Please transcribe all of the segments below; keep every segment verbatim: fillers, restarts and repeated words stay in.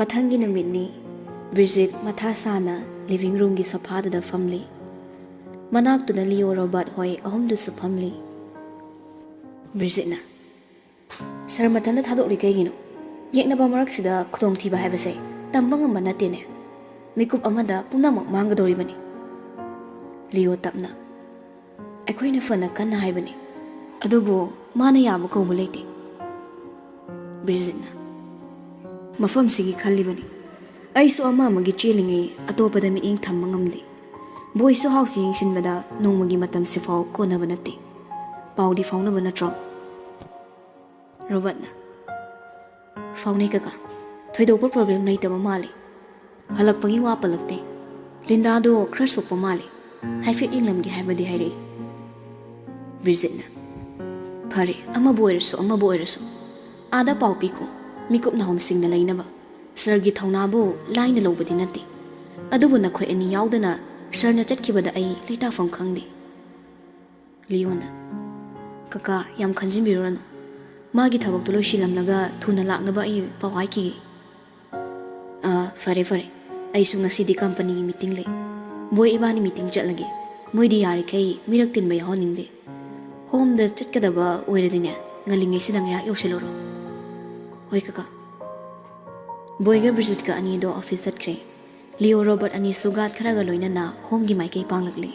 ꯃꯊꯪꯒꯤ ꯅꯨꯃꯤꯠꯅꯤ꯫ ꯕ꯭ꯔꯤꯖꯤꯠ ꯃꯊꯥ ꯁꯥꯅ ꯂꯤꯚꯤꯡ ꯔꯨꯝꯒꯤ ꯁꯣꯐꯥꯗꯨꯗ ꯐꯝꯂꯤ꯫ ꯃꯅꯥꯛꯇꯨꯗ ꯂꯤꯑꯣ, ꯔꯣꯕꯥꯔꯠ ꯍꯣꯏ ꯑꯍꯨꯝꯗꯨꯁꯨ ꯐꯝꯂꯤ꯫ ꯕ꯭ꯔꯤꯖꯤꯠꯅ, "ꯁꯥꯔ ꯃꯊꯟꯇ ꯊꯥꯗꯣꯛꯂꯤ ꯀꯩꯒꯤꯅꯣ? ꯌꯦꯛꯅꯕ ꯃꯔꯛꯁꯤꯗ ꯈꯨꯗꯣꯡꯊꯤꯕ ꯍꯥꯏꯕꯁꯦ ꯇꯝꯕ ꯉꯝꯕ ꯅꯠꯇꯦꯅꯦ꯫ ꯃꯤꯀꯨꯞ ꯑꯃꯗ ꯄꯨꯝꯅꯃꯛ ꯃꯥꯡꯒꯗꯧꯔꯤꯕꯅꯤ꯫" ꯂꯤꯑꯣ ꯇꯞꯅ, "ꯑꯩꯈꯣꯏꯅ ꯐꯅ ꯀꯟꯅ ꯍꯥꯏꯕꯅꯤ, ꯑꯗꯨꯕꯨ ꯃꯥꯅ ꯌꯥꯕ ꯀꯧꯕ ꯂꯩꯇꯦ꯫" ꯕ꯭ꯔꯤꯖꯤꯠꯅ, "ꯃꯐꯝꯁꯤꯒꯤ ꯈꯜꯂꯤꯕꯅꯤ꯫ ꯑꯩꯁꯨ ꯑꯃ ꯑꯃꯒꯤ ꯆꯦꯜꯂꯤꯉꯩ ꯑꯇꯣꯞꯄꯗ ꯃꯤꯠꯌꯦꯡ ꯊꯝꯕ ꯉꯝꯗꯦ꯫ ꯕꯣꯏꯁꯨ ꯍꯥꯎꯁ ꯌꯦꯡꯁꯤꯟꯕꯗ ꯅꯣꯡꯃꯒꯤ ꯃꯇꯝꯁꯤꯐꯥꯎ ꯀꯣꯟꯅꯕ ꯅꯠꯇꯦ꯫ ꯄꯥꯎꯗꯤ ꯐꯥꯎꯅꯕ ꯅꯠꯇ꯭ꯔꯣ?" ꯔꯣꯕꯥꯔꯠꯅ, "ꯐꯥꯎꯅꯩ ꯀꯀꯥ꯫ ꯊꯣꯏꯗꯣꯛꯄ ꯄ꯭ꯔꯣꯕ꯭ꯂꯦꯝ ꯂꯩꯇꯕ ꯃꯥꯜꯂꯤ꯫ ꯍꯜꯂꯛꯄꯒꯤ ꯋꯥ ꯄꯜꯂꯛꯇꯦ꯫ ꯂꯤꯟꯗꯥꯗꯣ ꯈꯔ ꯁꯣꯛꯄ ꯃꯥꯜꯂꯤ꯫ ꯍꯥꯏꯐꯦꯠ ꯌꯦꯡꯂꯝꯒꯦ ꯍꯥꯏꯕꯗꯤ ꯍꯥꯏꯔꯛꯏ꯫" ꯕ꯭ꯔꯤꯖꯤꯠꯅ, "ꯐꯔꯦ, ꯑꯃꯕꯨ ꯑꯣꯏꯔꯁꯨ ꯑꯃꯕꯨ ꯑꯣꯏꯔꯁꯨ꯫ ꯑꯥꯗ ꯄꯥꯎ ꯄꯤꯈꯣ, ꯃꯤꯀꯨꯞ ꯅꯥꯍꯨꯝꯁꯤꯡꯅ ꯂꯩꯅꯕ꯫ ꯁꯥꯔꯒꯤ ꯊꯧꯅꯥꯕꯨ ꯂꯥꯏꯅ ꯂꯧꯕꯗꯤ ꯅꯠꯇꯦ꯫ ꯑꯗꯨꯕꯨ ꯅꯈꯣꯏ ꯑꯅꯤ ꯌꯥꯎꯗꯅ ꯁꯥꯔꯅ ꯆꯠꯈꯤꯕꯗ ꯑꯩ ꯂꯩꯇꯥꯐꯝ ꯈꯪꯗꯦ꯫" ꯂꯤꯑꯣꯅ, "ꯀꯀꯥ, ꯌꯥꯝ ꯈꯟꯖꯤꯟꯕꯤꯔꯨꯔꯅꯨ꯫ ꯃꯥꯒꯤ ꯊꯕꯛꯇꯨ ꯂꯣꯏꯁꯤꯜꯂꯝꯂꯒ ꯊꯨꯅ ꯂꯥꯛꯅꯕ ꯑꯩ ꯄꯥꯎ ꯍꯥꯏꯈꯤꯒꯦ꯫" "ꯑꯥ, ꯐꯔꯦ, ꯐꯔꯦ꯫ ꯑꯩꯁꯨ ꯉꯁꯤꯗꯤ ꯀꯝꯄꯅꯤꯒꯤ ꯃꯤꯇꯤꯡ ꯂꯩ꯫ ꯕꯣꯏ ꯏꯕꯥꯅꯤ ꯃꯤꯇꯤꯡ ꯆꯠꯂꯒꯦ꯫ ꯃꯣꯏꯗꯤ ꯌꯥꯔꯤꯈꯩ ꯃꯤꯔꯛ ꯇꯤꯟꯕ ꯌꯥꯎꯍꯟꯅꯤꯡꯗꯦ꯫ ꯍꯣꯝꯗ ꯆꯠꯀꯗꯕ ꯑꯣꯏꯔꯗꯤꯅꯦ, ꯉꯜꯂꯤꯉꯩꯁꯤꯗ ꯉꯥꯏꯍꯥꯛ ꯌꯧꯁꯤꯜꯂꯨꯔꯣ꯫" "ꯍꯣꯏ, ꯀꯀꯥ꯫" ꯕꯣꯏꯒ ꯕ꯭ꯔꯤꯖꯤꯠꯀ ꯑꯅꯤꯗꯣ ꯑꯣꯐꯤꯁ ꯆꯠꯈ꯭ꯔꯦ꯫ ꯂꯤꯑꯣ, ꯔꯣꯕꯥꯔꯠ ꯑꯅꯤꯁꯨ ꯒꯥꯔꯗ ꯈꯔꯒ ꯂꯣꯏꯅꯅ ꯍꯣꯝꯒꯤ ꯃꯥꯏꯀꯩ ꯄꯥꯡꯂꯛꯂꯦ꯫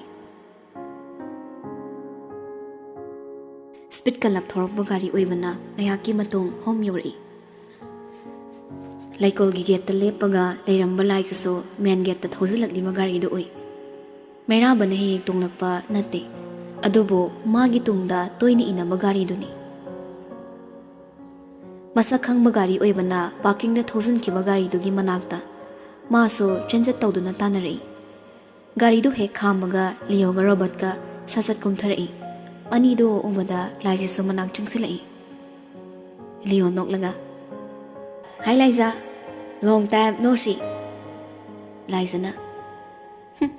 ꯁ꯭ꯄꯤꯠ ꯀꯂꯞ ꯊꯧꯔꯛꯄ ꯒꯥꯔꯤ ꯑꯣꯏꯕꯅ ꯉꯥꯏꯍꯥꯛꯀꯤ ꯃꯇꯨꯡ ꯍꯣꯝ ꯌꯧꯔꯛꯏ꯫ ꯂꯩꯀꯣꯜꯒꯤ ꯒꯦꯠꯇ ꯂꯦꯞꯄꯒ ꯂꯩꯔꯝꯕ ꯂꯥꯏꯖꯁꯨ ꯃꯦꯟ ꯒꯦꯠꯇ ꯊꯧꯖꯤꯜꯂꯛꯂꯤꯕ ꯒꯥꯔꯤꯗꯨ ꯎꯏ꯫ ꯃꯩꯔꯥꯕꯅ ꯍꯦꯛ ꯍꯦꯛ ꯇꯣꯡꯂꯛꯄ ꯅꯠꯇꯦ, ꯑꯗꯨꯕꯨ ꯃꯥꯒꯤ ꯇꯨꯡꯗ ꯇꯣꯏꯅ ꯏꯟꯅꯕ ꯒꯥꯔꯤꯗꯨꯅꯤ꯫ ꯃꯁꯛ ꯈꯪꯕ ꯒꯥꯔꯤ ꯑꯣꯏꯕꯅ ꯄꯥꯔꯀꯤꯡꯗ ꯊꯧꯖꯤꯟꯈꯤꯕ ꯒꯥꯔꯤꯗꯨꯒꯤ ꯃꯅꯥꯛꯇ ꯃꯥꯁꯨ ꯆꯦꯟꯖꯠ ꯇꯧꯗꯨꯅ ꯇꯥꯟꯅꯔꯛꯏ꯫ ꯒꯥꯔꯤꯗꯨ ꯍꯦꯛ ꯈꯥꯝꯕꯒ ꯂꯤꯑꯣꯒ ꯔꯣꯕꯔꯠꯀ ꯁꯠ ꯁꯠ ꯀꯨꯝꯊꯔꯛꯏ꯫ ꯑꯅꯤꯗꯨ ꯎꯕꯗ ꯂꯥꯏꯖꯁꯨ ꯃꯅꯥꯛ ꯆꯪꯁꯤꯜꯂꯛꯏ꯫ ꯂꯤꯑꯣ ꯅꯣꯛꯂꯒ, "Hi Liza, long time no see!" ꯂꯥꯏꯖꯅ, "ꯍꯨꯝ,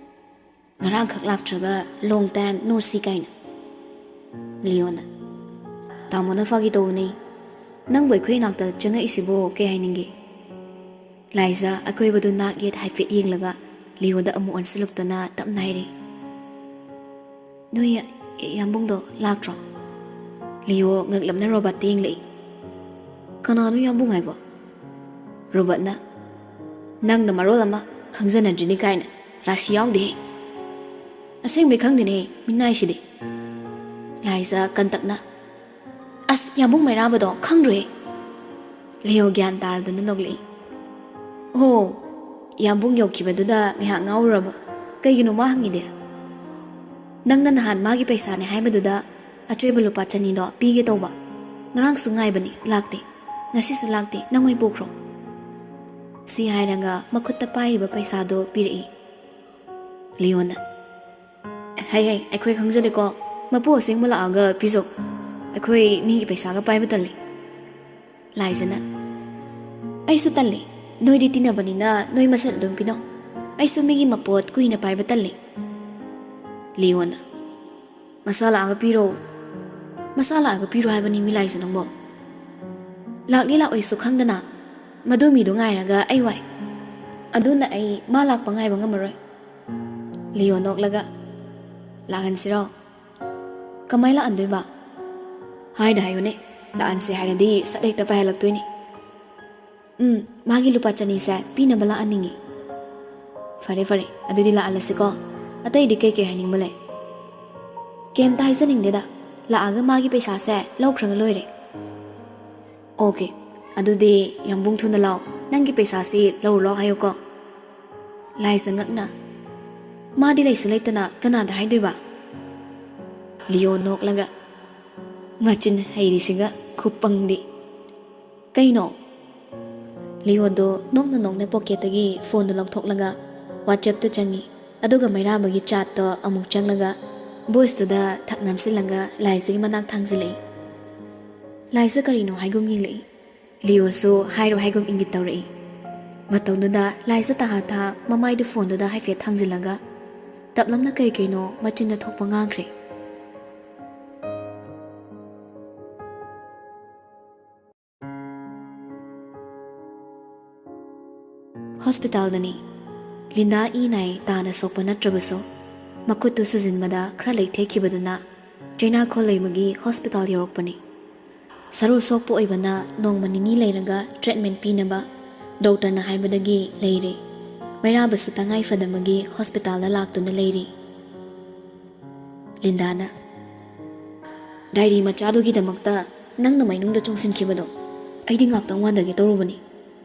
ꯉꯔꯥꯡꯈꯛ ꯂꯥꯛꯇ꯭ꯔꯒ long time no see ꯀꯥꯏꯅ?" ꯂꯤꯑꯣꯅ, "ꯇꯥꯃꯣꯅ ꯐꯥꯒꯤ ꯇꯧꯕꯅꯦ꯫ ꯅꯪꯕꯨ ꯑꯩꯈꯣꯏ ꯏꯅꯥꯛꯇ ꯆꯪꯉꯛꯏꯁꯤꯕꯨ ꯀꯩ ꯍꯥꯏꯅꯤꯡꯒꯦ?" ꯂꯥꯏꯖꯥ ꯑꯀꯣꯏꯕꯗꯨ ꯅꯥꯛ ꯌꯦꯠ ꯍꯥꯏꯐꯦꯠ ꯌꯦꯡꯂꯒ ꯂꯤꯌꯣꯗ ꯑꯃꯨꯛ ꯑꯣꯟꯁꯤꯜꯂꯛꯇꯨꯅ ꯇꯞꯅ ꯍꯥꯏꯔꯛꯏ, "ꯅꯣꯏ ꯌꯥꯝꯕꯨꯡꯗꯣ ꯂꯥꯛꯇ꯭ꯔꯣ?" ꯂꯤꯌꯣ ꯉꯛꯂꯞꯅ ꯔꯣꯕꯥꯔꯠꯇ ꯌꯦꯡꯂꯛꯏ꯫ "ꯀꯅꯥꯅꯣ ꯌꯥꯝꯕꯨꯡ ꯍꯥꯏꯕꯣ?" ꯔꯣꯕꯥꯔꯠꯅ, "ꯅꯪꯅ ꯃꯔꯣꯜ ꯑꯃ ꯈꯪꯖꯅꯗ꯭ꯔꯤꯅꯤ ꯀꯥꯏꯅ ꯔꯥꯁꯤ ꯌꯥꯎꯗꯦꯍꯦ꯫ ꯑꯁꯦꯡꯕꯩ ꯈꯪꯗꯦꯅꯦ ꯃꯤꯅꯥꯏꯁꯤꯗꯤ꯫" ꯂꯥꯏꯖꯥ ꯀꯟꯇꯛꯅ, "ꯑꯁ, ꯌꯥꯝꯕꯨꯡ ꯃꯩꯔꯥꯕꯗꯣ ꯈꯪꯗ꯭ꯔꯣꯍꯦ?" ꯂꯤꯌꯣ ꯒ꯭ꯌꯥꯟ ꯇꯥꯔꯗꯨꯅ ꯅꯣꯛꯂꯛꯏ꯫ "ꯑꯣ, ꯌꯥꯝꯕꯨꯡ ꯌꯧꯈꯤꯕꯗꯨꯗ ꯉꯥꯏꯍꯥꯛ ꯉꯥꯎꯔꯨꯔꯕ꯫ ꯀꯩꯒꯤꯅꯣ ꯃꯥ ꯍꯪꯉꯤꯗꯤ?" "ꯅꯪꯅ ꯅꯍꯥꯟ ꯃꯥꯒꯤ ꯄꯩꯁꯥꯅꯦ ꯍꯥꯏꯕꯗꯨꯗ ꯑꯆꯣꯏꯕ ꯂꯨꯄꯥ ꯆꯅꯤꯗꯣ ꯄꯤꯒꯦ ꯇꯧꯕ꯫ ꯉꯔꯥꯡꯁꯨ ꯉꯥꯏꯕꯅꯤ, ꯂꯥꯛꯇꯦ꯫ ꯉꯁꯤꯁꯨ ꯂꯥꯛꯇꯦ, ꯅꯪ ꯑꯣꯏ ꯄꯨꯈ꯭ꯔꯣ꯫" ꯁꯤ ꯍꯥꯏꯔꯒ ꯃꯈꯨꯠꯇ ꯄꯥꯏꯔꯤꯕ ꯄꯩꯁꯥꯗꯣ ꯄꯤꯔꯛꯏ꯫ ꯂꯤꯌꯣꯅ, "ꯍꯩ ꯍꯩ, ꯑꯩꯈꯣꯏ ꯈꯪꯖꯗꯦꯀꯣ꯫ ꯃꯄꯨ ꯑꯁꯦꯡꯕ ꯂꯥꯛꯑꯒ ꯄꯤꯖꯧ꯫ ꯑꯩꯈꯣꯏ ꯃꯤꯒꯤ ꯄꯩꯁꯥꯒ ꯄꯥꯏꯕ ꯇꯜꯂꯤ꯫" ꯂꯥꯏꯖꯅ, "ꯑꯩꯁꯨ ꯇꯜꯂꯤ꯫ ꯅꯣꯏꯗꯤ ꯇꯤꯟꯅꯕꯅꯤꯅ ꯅꯣꯏ ꯃꯁꯦꯟ ꯑꯗꯨꯝ ꯄꯤꯅꯧ꯫ ꯑꯩꯁꯨ ꯃꯤꯒꯤ ꯃꯄꯣꯠ ꯀꯨꯏꯅ ꯄꯥꯏꯕ ꯇꯜꯂꯤ꯫" ꯂꯤꯌꯣꯅ, "ꯃꯁꯥ ꯂꯥꯛꯑꯒ ꯄꯤꯔꯣ꯫ ꯃꯁꯥ ꯂꯥꯛꯑꯒ ꯄꯤꯔꯣ ꯍꯥꯏꯕꯅꯤ ꯃꯤ ꯂꯥꯏꯖ ꯅꯪꯕꯣ꯫ ꯂꯥꯛꯅꯤ ꯂꯥꯛꯑꯣꯏꯁꯨ ꯈꯪꯗꯅ ꯃꯗꯨ ꯃꯤꯗꯣ ꯉꯥꯏꯔꯒ ꯑꯩ ꯋꯥꯏ꯫ ꯑꯗꯨꯅ ꯑꯩ ꯃꯥ ꯂꯥꯛꯄ ꯉꯥꯏꯕ ꯉꯝꯃꯔꯣꯏ꯫" ꯂꯤꯌꯣ ꯅꯣꯛꯂꯒ, "ꯂꯥꯛꯍꯟꯁꯤꯔꯣ?" "ꯀꯃꯥꯏ ꯂꯥꯛꯍꯟꯗꯣꯏꯕ?" "ꯍꯥꯏꯅ ꯍꯥꯏꯌꯨꯅꯦ꯫ ꯂꯥꯛꯍꯟꯁꯦ ꯍꯥꯏꯔꯗꯤ ꯁꯠ ꯍꯦꯛꯇ ꯄꯥꯏꯍꯜꯂꯛꯇꯣꯏꯅꯤ꯫" "ꯎꯝ, ꯃꯥꯒꯤ ꯂꯨꯄꯥ ꯆꯅꯤꯁꯦ ꯄꯤꯅꯕ ꯂꯥꯛꯍꯟꯅꯤꯡꯉꯤ꯫" "ꯐꯔꯦ ꯐꯔꯦ, ꯑꯗꯨꯗꯤ ꯂꯥꯛꯍꯜꯂꯁꯤꯀꯣ꯫ ꯑꯇꯩꯗꯤ ꯀꯩꯀꯩ ꯍꯥꯏꯅꯤꯡꯕ ꯂꯩ?" "ꯀꯩꯝꯇ ꯍꯥꯏꯖꯅꯤꯡꯗꯦꯗ꯫ ꯂꯥꯛꯑꯒ ꯃꯥꯒꯤ ꯄꯩꯁꯥꯁꯦ ꯂꯧꯈ꯭ꯔꯒ ꯂꯣꯏꯔꯦ꯫" "ꯑꯣꯀꯦ, ꯑꯗꯨꯗꯤ ꯌꯥꯝꯕꯨꯡ ꯊꯨꯅ ꯂꯥꯛꯑꯣ, ꯅꯪꯒꯤ ꯄꯩꯁꯥꯁꯤ ꯂꯧꯔꯨ ꯂꯥꯛꯑꯣ ꯍꯥꯏꯌꯨꯀꯣ꯫" ꯂꯥꯏꯖ ꯉꯛꯅ, "ꯃꯥꯗꯤ ꯂꯩꯁꯨ ꯂꯩꯇꯅ ꯀꯅꯥꯗ ꯍꯥꯏꯗꯣꯏꯕ?" ꯂꯤꯌꯣ ꯅꯣꯛꯂꯒ, "ꯃꯆꯤꯟ ꯍꯩꯔꯤꯁꯤꯒ ꯈꯨꯄꯪꯗꯤ꯫" "ꯀꯩꯅꯣ?" ꯂꯤꯌꯣꯗꯣ ꯅꯣꯛꯅ ꯅꯣꯛꯅ ꯄꯣꯀꯦꯠꯇꯒꯤ ꯐꯣꯟꯗꯨ ꯂꯧꯊꯣꯛꯂꯒ WhatsApp-ꯇ ꯆꯪꯉꯤ꯫ ꯑꯗꯨꯒ ꯃꯩꯔꯥꯕꯒꯤ chat-ꯇꯣ ꯑꯃꯨꯛ ꯆꯪꯂꯒ voice-ꯇꯨꯗ ꯊꯛ ꯅꯝꯁꯤꯜꯂꯒ ꯂꯥꯏꯖꯒꯤ ꯃꯅꯥꯛ ꯊꯥꯡꯖꯤꯜꯂꯛꯏ꯫ ꯂꯥꯏꯖ ꯀꯔꯤꯅꯣ ꯍꯥꯏꯒꯨꯝ ꯌꯦꯡꯂꯛꯏ꯫ ꯂꯤꯌꯣꯁꯨ ꯍꯥꯏꯔꯣ ꯍꯥꯏꯒꯨꯝ ꯏꯪꯒꯤꯠ ꯇꯧꯔꯛꯏ꯫ ꯃꯇꯧꯗꯨꯗ ꯂꯥꯏꯖ ꯇꯍꯥ ꯊꯥ ꯃꯃꯥꯏꯗꯨ ꯐꯣꯟꯗꯨꯗ ꯍꯥꯏꯐꯦꯠ ꯊꯥꯡꯖꯤꯜꯂꯒ ꯇꯞꯂꯞꯅ ꯀꯩ ꯀꯩꯅꯣ ꯃꯆꯤꯟꯗ ꯊꯣꯛꯄ ꯉꯥꯡꯈ꯭ꯔꯦ꯫ ꯍꯣꯁꯄꯤꯇꯥꯜꯗꯅꯤ꯫ ꯂꯤꯟꯗꯥ ꯏ ꯅꯥꯏ ꯇꯥꯅ ꯁꯣꯛꯄ ꯅꯠꯇ꯭ꯔꯕꯁꯨ, ꯃꯈꯨꯠꯇꯨ ꯁꯨꯖꯤꯟꯕꯗ ꯈꯔ ꯂꯩꯊꯦꯛꯈꯤꯕꯗꯨꯅ ꯆꯩꯅꯥꯈꯣꯜ ꯂꯩꯃꯒꯤ ꯍꯣꯁꯄꯤꯇꯥꯜ ꯌꯧꯔꯛꯄꯅꯤ꯫ ꯁꯔꯨ ꯁꯣꯛꯄ ꯑꯣꯏꯕꯅ ꯅꯣꯡꯃ ꯅꯤꯅꯤ ꯂꯩꯔꯒ ꯇ꯭ꯔꯤꯠꯃꯦꯟ ꯄꯤꯅꯕ ꯗꯣꯛꯇꯔꯅ ꯍꯥꯏꯕꯗꯒꯤ ꯂꯩꯔꯦ꯫ ꯃꯩꯔꯥꯕꯁꯨ ꯇꯉꯥꯏ ꯐꯗꯕꯒꯤ ꯍꯣꯁꯄꯤꯇꯥꯜꯗ ꯂꯥꯛꯇꯨꯅ ꯂꯩꯔꯤ꯫ ꯂꯤꯟꯗꯥꯅ, "ꯗꯥꯏꯔꯤ ꯃꯆꯥꯗꯨꯒꯤꯗꯃꯛꯇ ꯅꯪꯅ ꯃꯩꯅꯨꯡꯗ ꯆꯣꯡꯁꯤꯟꯈꯤꯕꯗꯣ ꯑꯩꯗꯤ ꯉꯥꯛꯇꯪ ꯋꯥꯟꯗꯒꯦ ꯇꯧꯔꯨꯕꯅꯤ꯫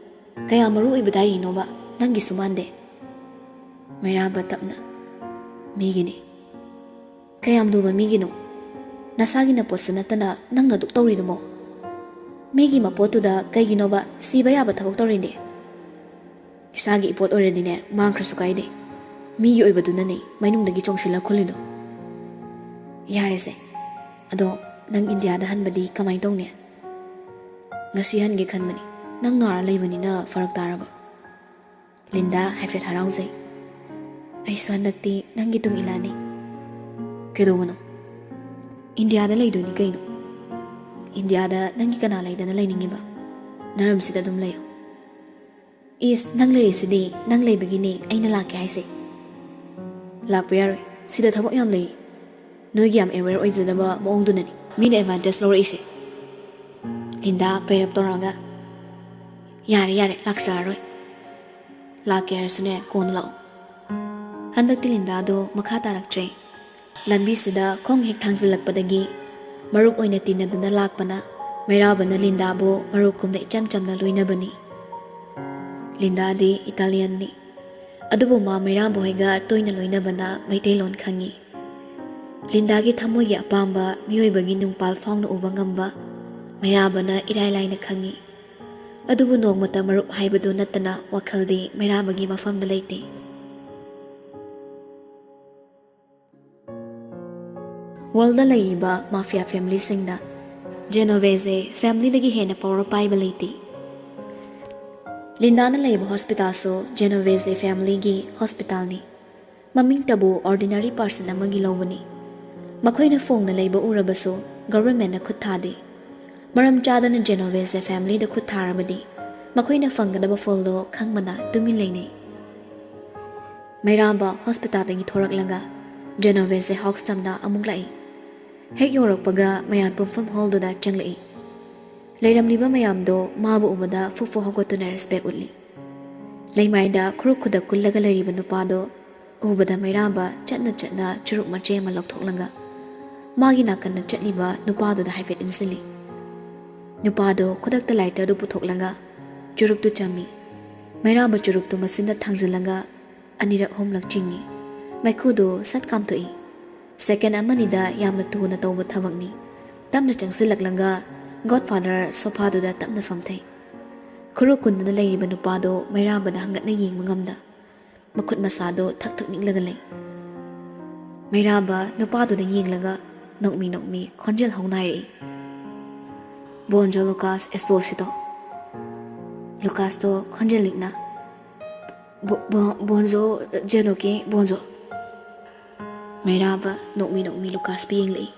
ꯀꯌꯥ ꯃꯔꯨ ꯑꯣꯏꯕ ꯗꯥꯏꯔꯤꯅꯣꯕ? ꯅꯪꯒꯤꯁꯨ ꯃꯥꯟꯗꯦ꯫" ꯃꯩꯔꯥꯕ ꯇꯞꯅ, "ꯃꯤꯒꯤꯅꯤ꯫" "ꯀꯌꯥꯝ ꯂꯨꯕ ꯃꯤꯒꯤꯅꯣ? ꯅꯁꯥꯒꯤ ꯅꯄꯣꯠꯁꯨ ꯅꯠꯇꯅ ꯅꯪꯅ ꯑꯗꯨꯛ ꯇꯧꯔꯤꯗꯨꯕꯣ? ꯃꯤꯒꯤ ꯃꯄꯣꯠꯇꯨꯗ ꯀꯩꯒꯤꯅꯣꯕ ꯁꯤꯕ ꯌꯥꯕ ꯊꯕꯛ ꯇꯧꯔꯤꯅꯦ?" "ꯏꯁꯥꯒꯤ ꯏꯄꯣꯠ ꯑꯣꯏꯔꯗꯤꯅꯦ ꯃꯥꯡꯈ꯭ꯔꯁꯨ ꯀꯥꯏꯗꯦ꯫ ꯃꯤꯒꯤ ꯑꯣꯏꯕꯗꯨꯅꯅꯦ ꯃꯩꯅꯨꯡꯗꯒꯤ ꯆꯣꯡꯁꯤꯜꯂ ꯈꯨꯜꯂꯤꯗꯣ꯫" "ꯌꯥꯔꯦꯁꯦ꯫ ꯑꯗꯣ ꯅꯪ ꯏꯟꯗꯤꯌꯥꯗ ꯍꯟꯕꯗꯤ ꯀꯃꯥꯏꯅ ꯇꯧꯅꯤ?" "ꯉꯁꯤ ꯍꯟꯒꯦ ꯈꯟꯕꯅꯤ꯫ ꯅꯪ ꯅꯥꯔ ꯂꯩꯕꯅꯤꯅ ꯐꯔꯛ ꯇꯥꯔꯕ꯫" ꯂꯤꯟꯗꯥ ꯍꯥꯏꯐꯦꯠ ꯍꯔꯥꯎꯖꯩ꯫ "ꯑꯩꯁꯨ ꯍꯟꯗꯛꯇꯤ ꯅꯪꯒꯤ ꯇꯨꯡ ꯏꯜꯂꯛꯑꯅꯤ꯫" "ꯀꯩꯗꯧꯕꯅꯣ?" "ꯏꯟꯗꯤꯌꯥꯗ ꯂꯩꯗꯣꯏꯅꯤ ꯀꯩꯅꯣ꯫ ꯏꯟꯗꯤꯌꯥꯗ ꯅꯪꯒꯤ ꯀꯅꯥ ꯂꯩꯗꯅ ꯂꯩꯅꯤꯡꯉꯤꯕ? ꯅꯔꯝꯁꯤꯗ ꯑꯗꯨꯝ ꯂꯩꯌꯨ꯫" "ꯏꯁ, ꯅꯪ ꯂꯩꯔꯤꯁꯤꯗꯤ꯫ ꯅꯪ ꯂꯩꯕꯒꯤꯅꯦ ꯑꯩꯅ ꯂꯥꯛꯀꯦ ꯍꯥꯏꯁꯦ꯫" "ꯂꯥꯛꯄ ꯌꯥꯔꯣꯏ꯫ ꯁꯤꯗ ꯊꯕꯛ ꯌꯥꯝ ꯂꯩ꯫ ꯅꯣꯏꯒꯤ ꯌꯥꯝ ꯑꯦꯋꯦꯌꯔ ꯑꯣꯏꯖꯗꯕ ꯃꯑꯣꯡꯗꯨꯅꯅꯤ ꯃꯤꯅ ꯑꯦꯗꯚꯥꯟꯇꯦꯖ ꯂꯧꯔꯛꯏꯁꯦ꯫" ꯂꯤꯟꯗꯥ ꯄꯩꯔꯞ ꯇꯧꯔꯛꯑꯒ, "ꯌꯥꯔꯦ, ꯌꯥꯔꯦ, ꯂꯥꯛꯆꯔꯔꯣꯏ꯫ ꯂꯥꯛꯀꯦ ꯍꯥꯏꯔꯁꯨꯅꯦ, ꯀꯣꯟꯅ ꯂꯥꯛꯑꯣ꯫" ꯍꯟꯗꯛꯇꯤ ꯂꯤꯟꯗꯥꯗꯣ ꯃꯈꯥ ꯇꯥꯔꯛꯇ꯭ꯔꯦ꯫ ꯂꯝꯕꯤꯁꯤꯗ ꯈꯣꯡ ꯍꯦꯛ ꯊꯥꯡꯖꯤꯜꯂꯛꯄꯗꯒꯤ ꯃꯔꯨꯞ ꯑꯣꯏꯅ ꯇꯤꯟꯅꯗꯨꯅ ꯂꯥꯛꯄꯅ ꯃꯩꯔꯥꯕꯅ ꯂꯤꯟꯗꯥꯕꯨ ꯃꯔꯨꯞꯀꯨꯝꯅ ꯏꯆꯝ ꯆꯝꯅ ꯂꯣꯏꯅꯕꯅꯤ꯫ ꯂꯤꯟꯗꯥꯗꯤ ꯏꯇꯥꯂꯤꯌꯟꯅꯤ, ꯑꯗꯨꯕꯨ ꯃꯥ ꯃꯩꯔꯥꯕ ꯍꯣꯏꯒ ꯇꯣꯏꯅ ꯂꯣꯏꯅꯕꯅ ꯃꯩꯇꯩꯂꯣꯟ ꯈꯪꯉꯤ꯫ ꯂꯤꯟꯗꯥꯒꯤ ꯊꯃꯣꯏꯒꯤ ꯑꯄꯥꯝꯕ ꯃꯤꯑꯣꯏꯕꯒꯤ ꯅꯨꯡꯄꯥꯜ ꯐꯥꯎꯅ ꯎꯕ ꯉꯝꯕ ꯃꯩꯔꯥꯕꯅ ꯏꯔꯥꯏ ꯂꯥꯏꯅ ꯈꯪꯉꯤ꯫ ꯑꯗꯨꯕꯨ ꯅꯣꯡꯃꯇ ꯃꯔꯨꯞ ꯍꯥꯏꯕꯗꯨ ꯅꯠꯇꯅ ꯋꯥꯈꯜꯗꯤ ꯃꯩꯔꯥꯕꯒꯤ ꯃꯐꯝꯗ ꯂꯩꯇꯦ꯫ ꯋꯥꯔꯜꯗ ꯂꯩꯔꯤꯕ ꯃꯥꯐꯤꯌꯥ ꯐꯦꯃꯤꯂꯤꯁꯤꯡꯗ ꯖꯦꯅꯣꯚꯦꯖꯦ ꯐꯦꯃꯤꯂꯤꯗꯒꯤ ꯍꯦꯟꯅ ꯄꯋꯔ ꯄꯥꯏꯕ ꯂꯩꯇꯦ꯫ ꯂꯤꯟꯗꯥꯅ ꯂꯩꯕ ꯍꯣꯁꯄꯤꯇꯥꯜꯁꯨ ꯖꯦꯅꯣꯚꯦꯖꯦ ꯐꯦꯃꯤꯂꯤꯒꯤ ꯍꯣꯁꯄꯤꯇꯥꯜꯅꯤ꯫ ꯃꯃꯤꯡꯇꯕꯨ ꯑꯣꯔꯗꯤꯅꯔꯤ ꯄꯥꯔꯁꯟ ꯑꯃꯒꯤ ꯂꯧꯕꯅꯤ꯫ ꯃꯈꯣꯏꯅ ꯐꯣꯡꯅ ꯂꯩꯕ ꯎꯔꯕꯁꯨ ꯒꯚꯔꯟꯃꯦꯟꯠꯅ ꯈꯨꯠ ꯊꯥꯗꯦ꯫ ꯃꯔꯝ ꯆꯥꯗꯅ ꯖꯦꯅꯣꯚꯦꯖꯦ ꯐꯦꯃꯤꯂꯤꯗ ꯈꯨꯠ ꯊꯥꯔꯕꯗꯤ ꯃꯈꯣꯏꯅ ꯐꯪꯒꯗꯕ ꯐꯣꯜꯗꯣ ꯈꯪꯕꯅ ꯇꯨꯃꯤꯟ ꯂꯩꯅꯩ꯫ ꯃꯩꯔꯥꯕ ꯍꯣꯁꯄꯤꯇꯥꯜꯗꯒꯤ ꯊꯣꯔꯛꯂꯒ ꯖꯦꯅꯣꯚꯦꯁꯦ ꯍꯥꯎꯁ ꯇꯝꯅ ꯑꯃꯨꯛ ꯂꯥꯛꯏ꯫ ꯍꯦꯛ ꯌꯧꯔꯛꯄꯒ ꯃꯌꯥꯝ ꯄꯨꯟꯐꯝ ꯍꯣꯜꯗꯨꯗ ꯆꯪꯂꯛꯏ꯫ ꯂꯩꯔꯝꯂꯤꯕ ꯃꯌꯥꯝꯗꯣ ꯃꯥꯕꯨ ꯎꯕꯗ ꯐꯨꯛ ꯐꯨꯛ ꯍꯧꯒꯠꯇꯨꯅ ꯔꯦꯁꯄꯦꯛ ꯎꯠꯂꯤ꯫ ꯂꯩꯃꯥꯏꯗ ꯈꯨꯔꯨ ꯈꯨꯗꯛ ꯀꯨꯜꯂꯒ ꯂꯩꯔꯤꯕ ꯅꯨꯄꯥꯗꯣ ꯎꯕꯗ ꯃꯩꯔꯥꯕ ꯆꯠꯅ ꯆꯠꯅ ꯆꯨꯔꯨꯞ ꯃꯆꯦ ꯑꯃ ꯂꯧꯊꯣꯛꯂꯒ ꯃꯥꯒꯤ ꯅꯥꯀꯟꯗ ꯆꯠꯂꯤꯕ ꯅꯨꯄꯥꯗꯨꯗ ꯍꯥꯏꯐꯦꯠ ꯏꯟꯁꯤꯜꯂꯤ꯫ ꯅꯨꯄꯥꯗꯣ ꯈꯨꯗꯛꯇ ꯂꯥꯏꯇꯔꯗꯨ ꯄꯨꯊꯣꯛꯂꯒ ꯆꯨꯔꯨꯞꯇꯨ ꯆꯝꯃꯤ꯫ ꯃꯩꯔꯥꯕ ꯆꯨꯔꯨꯞꯇꯨ ꯃꯆꯤꯟꯗ ꯊꯥꯡꯖꯤꯜꯂꯒ ꯑꯅꯤꯔꯛ ꯑꯍꯨꯝꯂꯛ ꯆꯤꯡꯏ꯫ ꯃꯩꯈꯨꯗꯨ ꯁꯠ ꯀꯥꯝꯊꯣꯛꯏ꯫ ꯁꯦꯀꯦꯟ ꯑꯃꯅꯤꯗ ꯌꯥꯝꯅ ꯊꯨꯅ ꯇꯧꯕ ꯊꯕꯛꯅꯤ꯫ ꯇꯞꯅ ꯆꯪꯁꯤꯜꯂꯛꯂꯒ ꯒꯣꯗꯐꯥꯗꯔ ꯁꯣꯐꯥꯗꯨꯗ ꯇꯞꯅ ꯐꯝꯊꯩ꯫ ꯈꯨꯔꯨ ꯀꯨꯟꯗꯨꯅ ꯂꯩꯔꯤꯕ ꯅꯨꯄꯥꯗꯣ ꯃꯩꯔꯥꯕꯗ ꯍꯪꯒꯠꯅ ꯌꯦꯡꯕ ꯉꯝꯗ ꯃꯈꯨꯠ ꯃꯁꯥꯗꯣ ꯊꯛ ꯊꯛ ꯅꯤꯛꯂꯒ ꯂꯩ꯫ ꯃꯩꯔꯥꯕ ꯅꯨꯄꯥꯗꯨꯗ ꯌꯦꯡꯂꯒ ꯅꯣꯛꯃꯤ ꯅꯣꯛꯃꯤ ꯈꯣꯟꯖꯦꯜ ꯍꯧꯅ ꯍꯥꯏꯔꯛꯏ, "ꯕꯣꯟꯖꯣ ꯂꯨꯀꯥꯁ ꯑꯦꯁꯄꯣꯁꯤꯇꯣ"꯫ ꯂꯨꯀꯥꯁꯇꯣ ꯈꯣꯟꯖꯦꯜ ꯂꯤꯛꯅ, "ꯕꯣ-, ꯕꯣ-, ꯕꯣꯟꯖꯣ, ꯖꯦꯅꯣꯀꯤ, ꯕꯣꯟꯖꯣ"꯫ ꯃꯩꯔꯥꯕ ꯅꯣꯛꯃꯤ ꯅꯣꯛꯃꯤ ꯂꯨꯀꯥꯁꯄꯨ ꯌꯦꯡꯂꯛꯏ꯫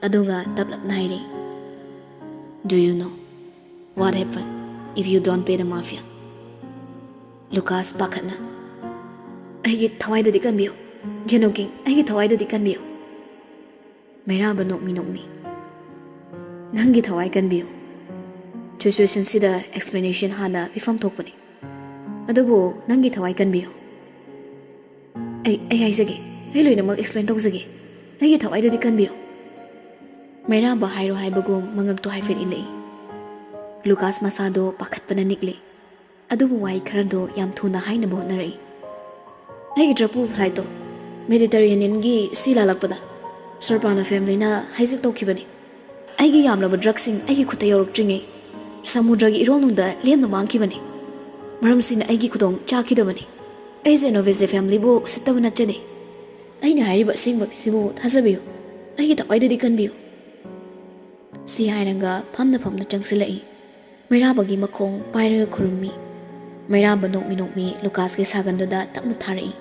ꯑꯗꯨꯒ ꯇꯞꯂꯞꯅ ꯍꯥꯏꯔꯦ, "Do you know what happen if you don't pay the mafia?" ꯂꯨꯀꯥꯁ ꯄꯥꯈꯠꯅ, "ꯑꯩꯒꯤ ꯊꯋꯥꯏꯗꯗꯤ ꯀꯟꯕꯤꯌꯨ, ꯖꯦꯅꯣ ꯀꯤꯡ, ꯑꯩꯒꯤ ꯊꯋꯥꯏꯗꯗꯤ ꯀꯟꯕꯤꯌꯨ"꯫ ꯃꯩꯔꯥꯕ ꯅꯣꯛꯃꯤ ꯅꯣꯛꯃꯤ, "ꯅꯪꯒꯤ ꯊꯋꯥꯏ ꯀꯟꯕꯤꯌꯨ꯫ ꯁꯤꯆꯨꯋꯦꯁꯟꯁꯤꯗ ꯑꯦꯛꯁꯄ꯭ꯂꯦꯅꯦꯁꯟ ꯍꯥꯟꯅ ꯄꯤꯐꯝ ꯊꯣꯛꯄꯅꯤ꯫ ꯑꯗꯨꯕꯨ ꯅꯪꯒꯤ ꯊꯋꯥꯏ ꯀꯟꯕꯤꯌꯨ꯫ ꯑꯩ, ꯑꯩ ꯍꯥꯏꯖꯒꯦ, ꯑꯩ ꯂꯣꯏꯅꯃꯛ ꯑꯦꯛꯁꯄ꯭ꯂꯦꯟ ꯇꯧꯖꯒꯦ꯫ ꯑꯩꯒꯤ ꯊꯋꯥꯏꯗꯗꯤ ꯀꯟꯕꯤꯌꯨ"꯫ ꯃꯩꯔꯥꯕ ꯍꯥꯏꯔꯣ ꯍꯥꯏꯕꯒꯨꯝ ꯃꯉꯛꯇꯣ ꯍꯥꯏꯐꯦꯠ ꯏꯜꯂꯛꯏ꯫ ꯂꯨꯀꯥꯁ ꯃꯁꯥꯗꯣ ꯄꯥꯈꯠꯄꯅ ꯅꯤꯛꯂꯤ꯫ ꯑꯗꯨꯕꯨ ꯋꯥꯍꯩ ꯈꯔꯗꯣ ꯌꯥꯝ ꯊꯨꯅ ꯍꯥꯏꯅꯕ ꯍꯣꯠꯅꯔꯛꯏ꯫ "ꯑꯩꯒꯤ ꯗ꯭ꯔꯛꯄꯨ ꯐ꯭ꯂꯥꯏꯠꯇꯣ ꯃꯦꯗꯤꯇꯔꯦꯅꯤꯌꯟꯒꯤ ꯁꯤ ꯂꯥꯜꯂꯛꯄꯗ ꯁꯣꯔꯄꯥꯅ ꯐꯦꯃꯤꯂꯤꯅ ꯍꯥꯏꯖꯦꯛ ꯇꯧꯈꯤꯕꯅꯤ꯫ ꯑꯩꯒꯤ ꯌꯥꯝꯂꯕ ꯗ꯭ꯔꯛꯁꯤꯡ ꯑꯩꯒꯤ ꯈꯨꯠꯇ ꯌꯧꯔꯛꯇ꯭ꯔꯤꯉꯩ ꯁꯃꯨꯗ꯭ꯔꯒꯤ ꯏꯔꯣꯜꯅꯨꯡꯗ ꯂꯦꯝꯅ ꯃꯥꯡꯈꯤꯕꯅꯤ꯫ ꯃꯔꯝꯁꯤꯅ ꯑꯩꯒꯤ ꯈꯨꯗꯣꯡ ꯆꯥꯈꯤꯗꯕꯅꯤ꯫ ꯑꯩ ꯖꯦꯅꯣꯚꯦꯖꯦ ꯐꯦꯃꯤꯂꯤꯕꯨ ꯎꯁꯤꯠꯇꯕ ꯅꯠꯆꯗꯦ꯫ ꯑꯩꯅ ꯍꯥꯏꯔꯤꯕ ꯑꯁꯦꯡꯕ ꯃꯤꯁꯤꯕꯨ ꯊꯥꯖꯕꯤꯌꯨ꯫ ꯑꯩꯒꯤ ꯊꯋꯥꯏꯗꯗꯤ ꯀꯟꯕꯤꯌꯨ"꯫ ꯁꯤ ꯍꯥꯏꯔꯒ ꯐꯝꯅ ꯐꯝꯅ ꯆꯪꯁꯤꯜꯂꯛꯏ꯫ ꯃꯩꯔꯥꯕꯒꯤ ꯃꯈꯣꯡ ꯄꯥꯏꯔꯒ ꯈꯨꯔꯨꯝꯃꯤ꯫ ꯃꯩꯔꯥꯕ ꯅꯣꯛꯃꯤ ꯅꯣꯛꯃꯤ ꯂꯨꯀꯥꯁꯀꯤ ꯁꯥꯒꯟꯗꯨꯗ ꯇꯞꯅ ꯊꯥꯔꯛꯏ꯫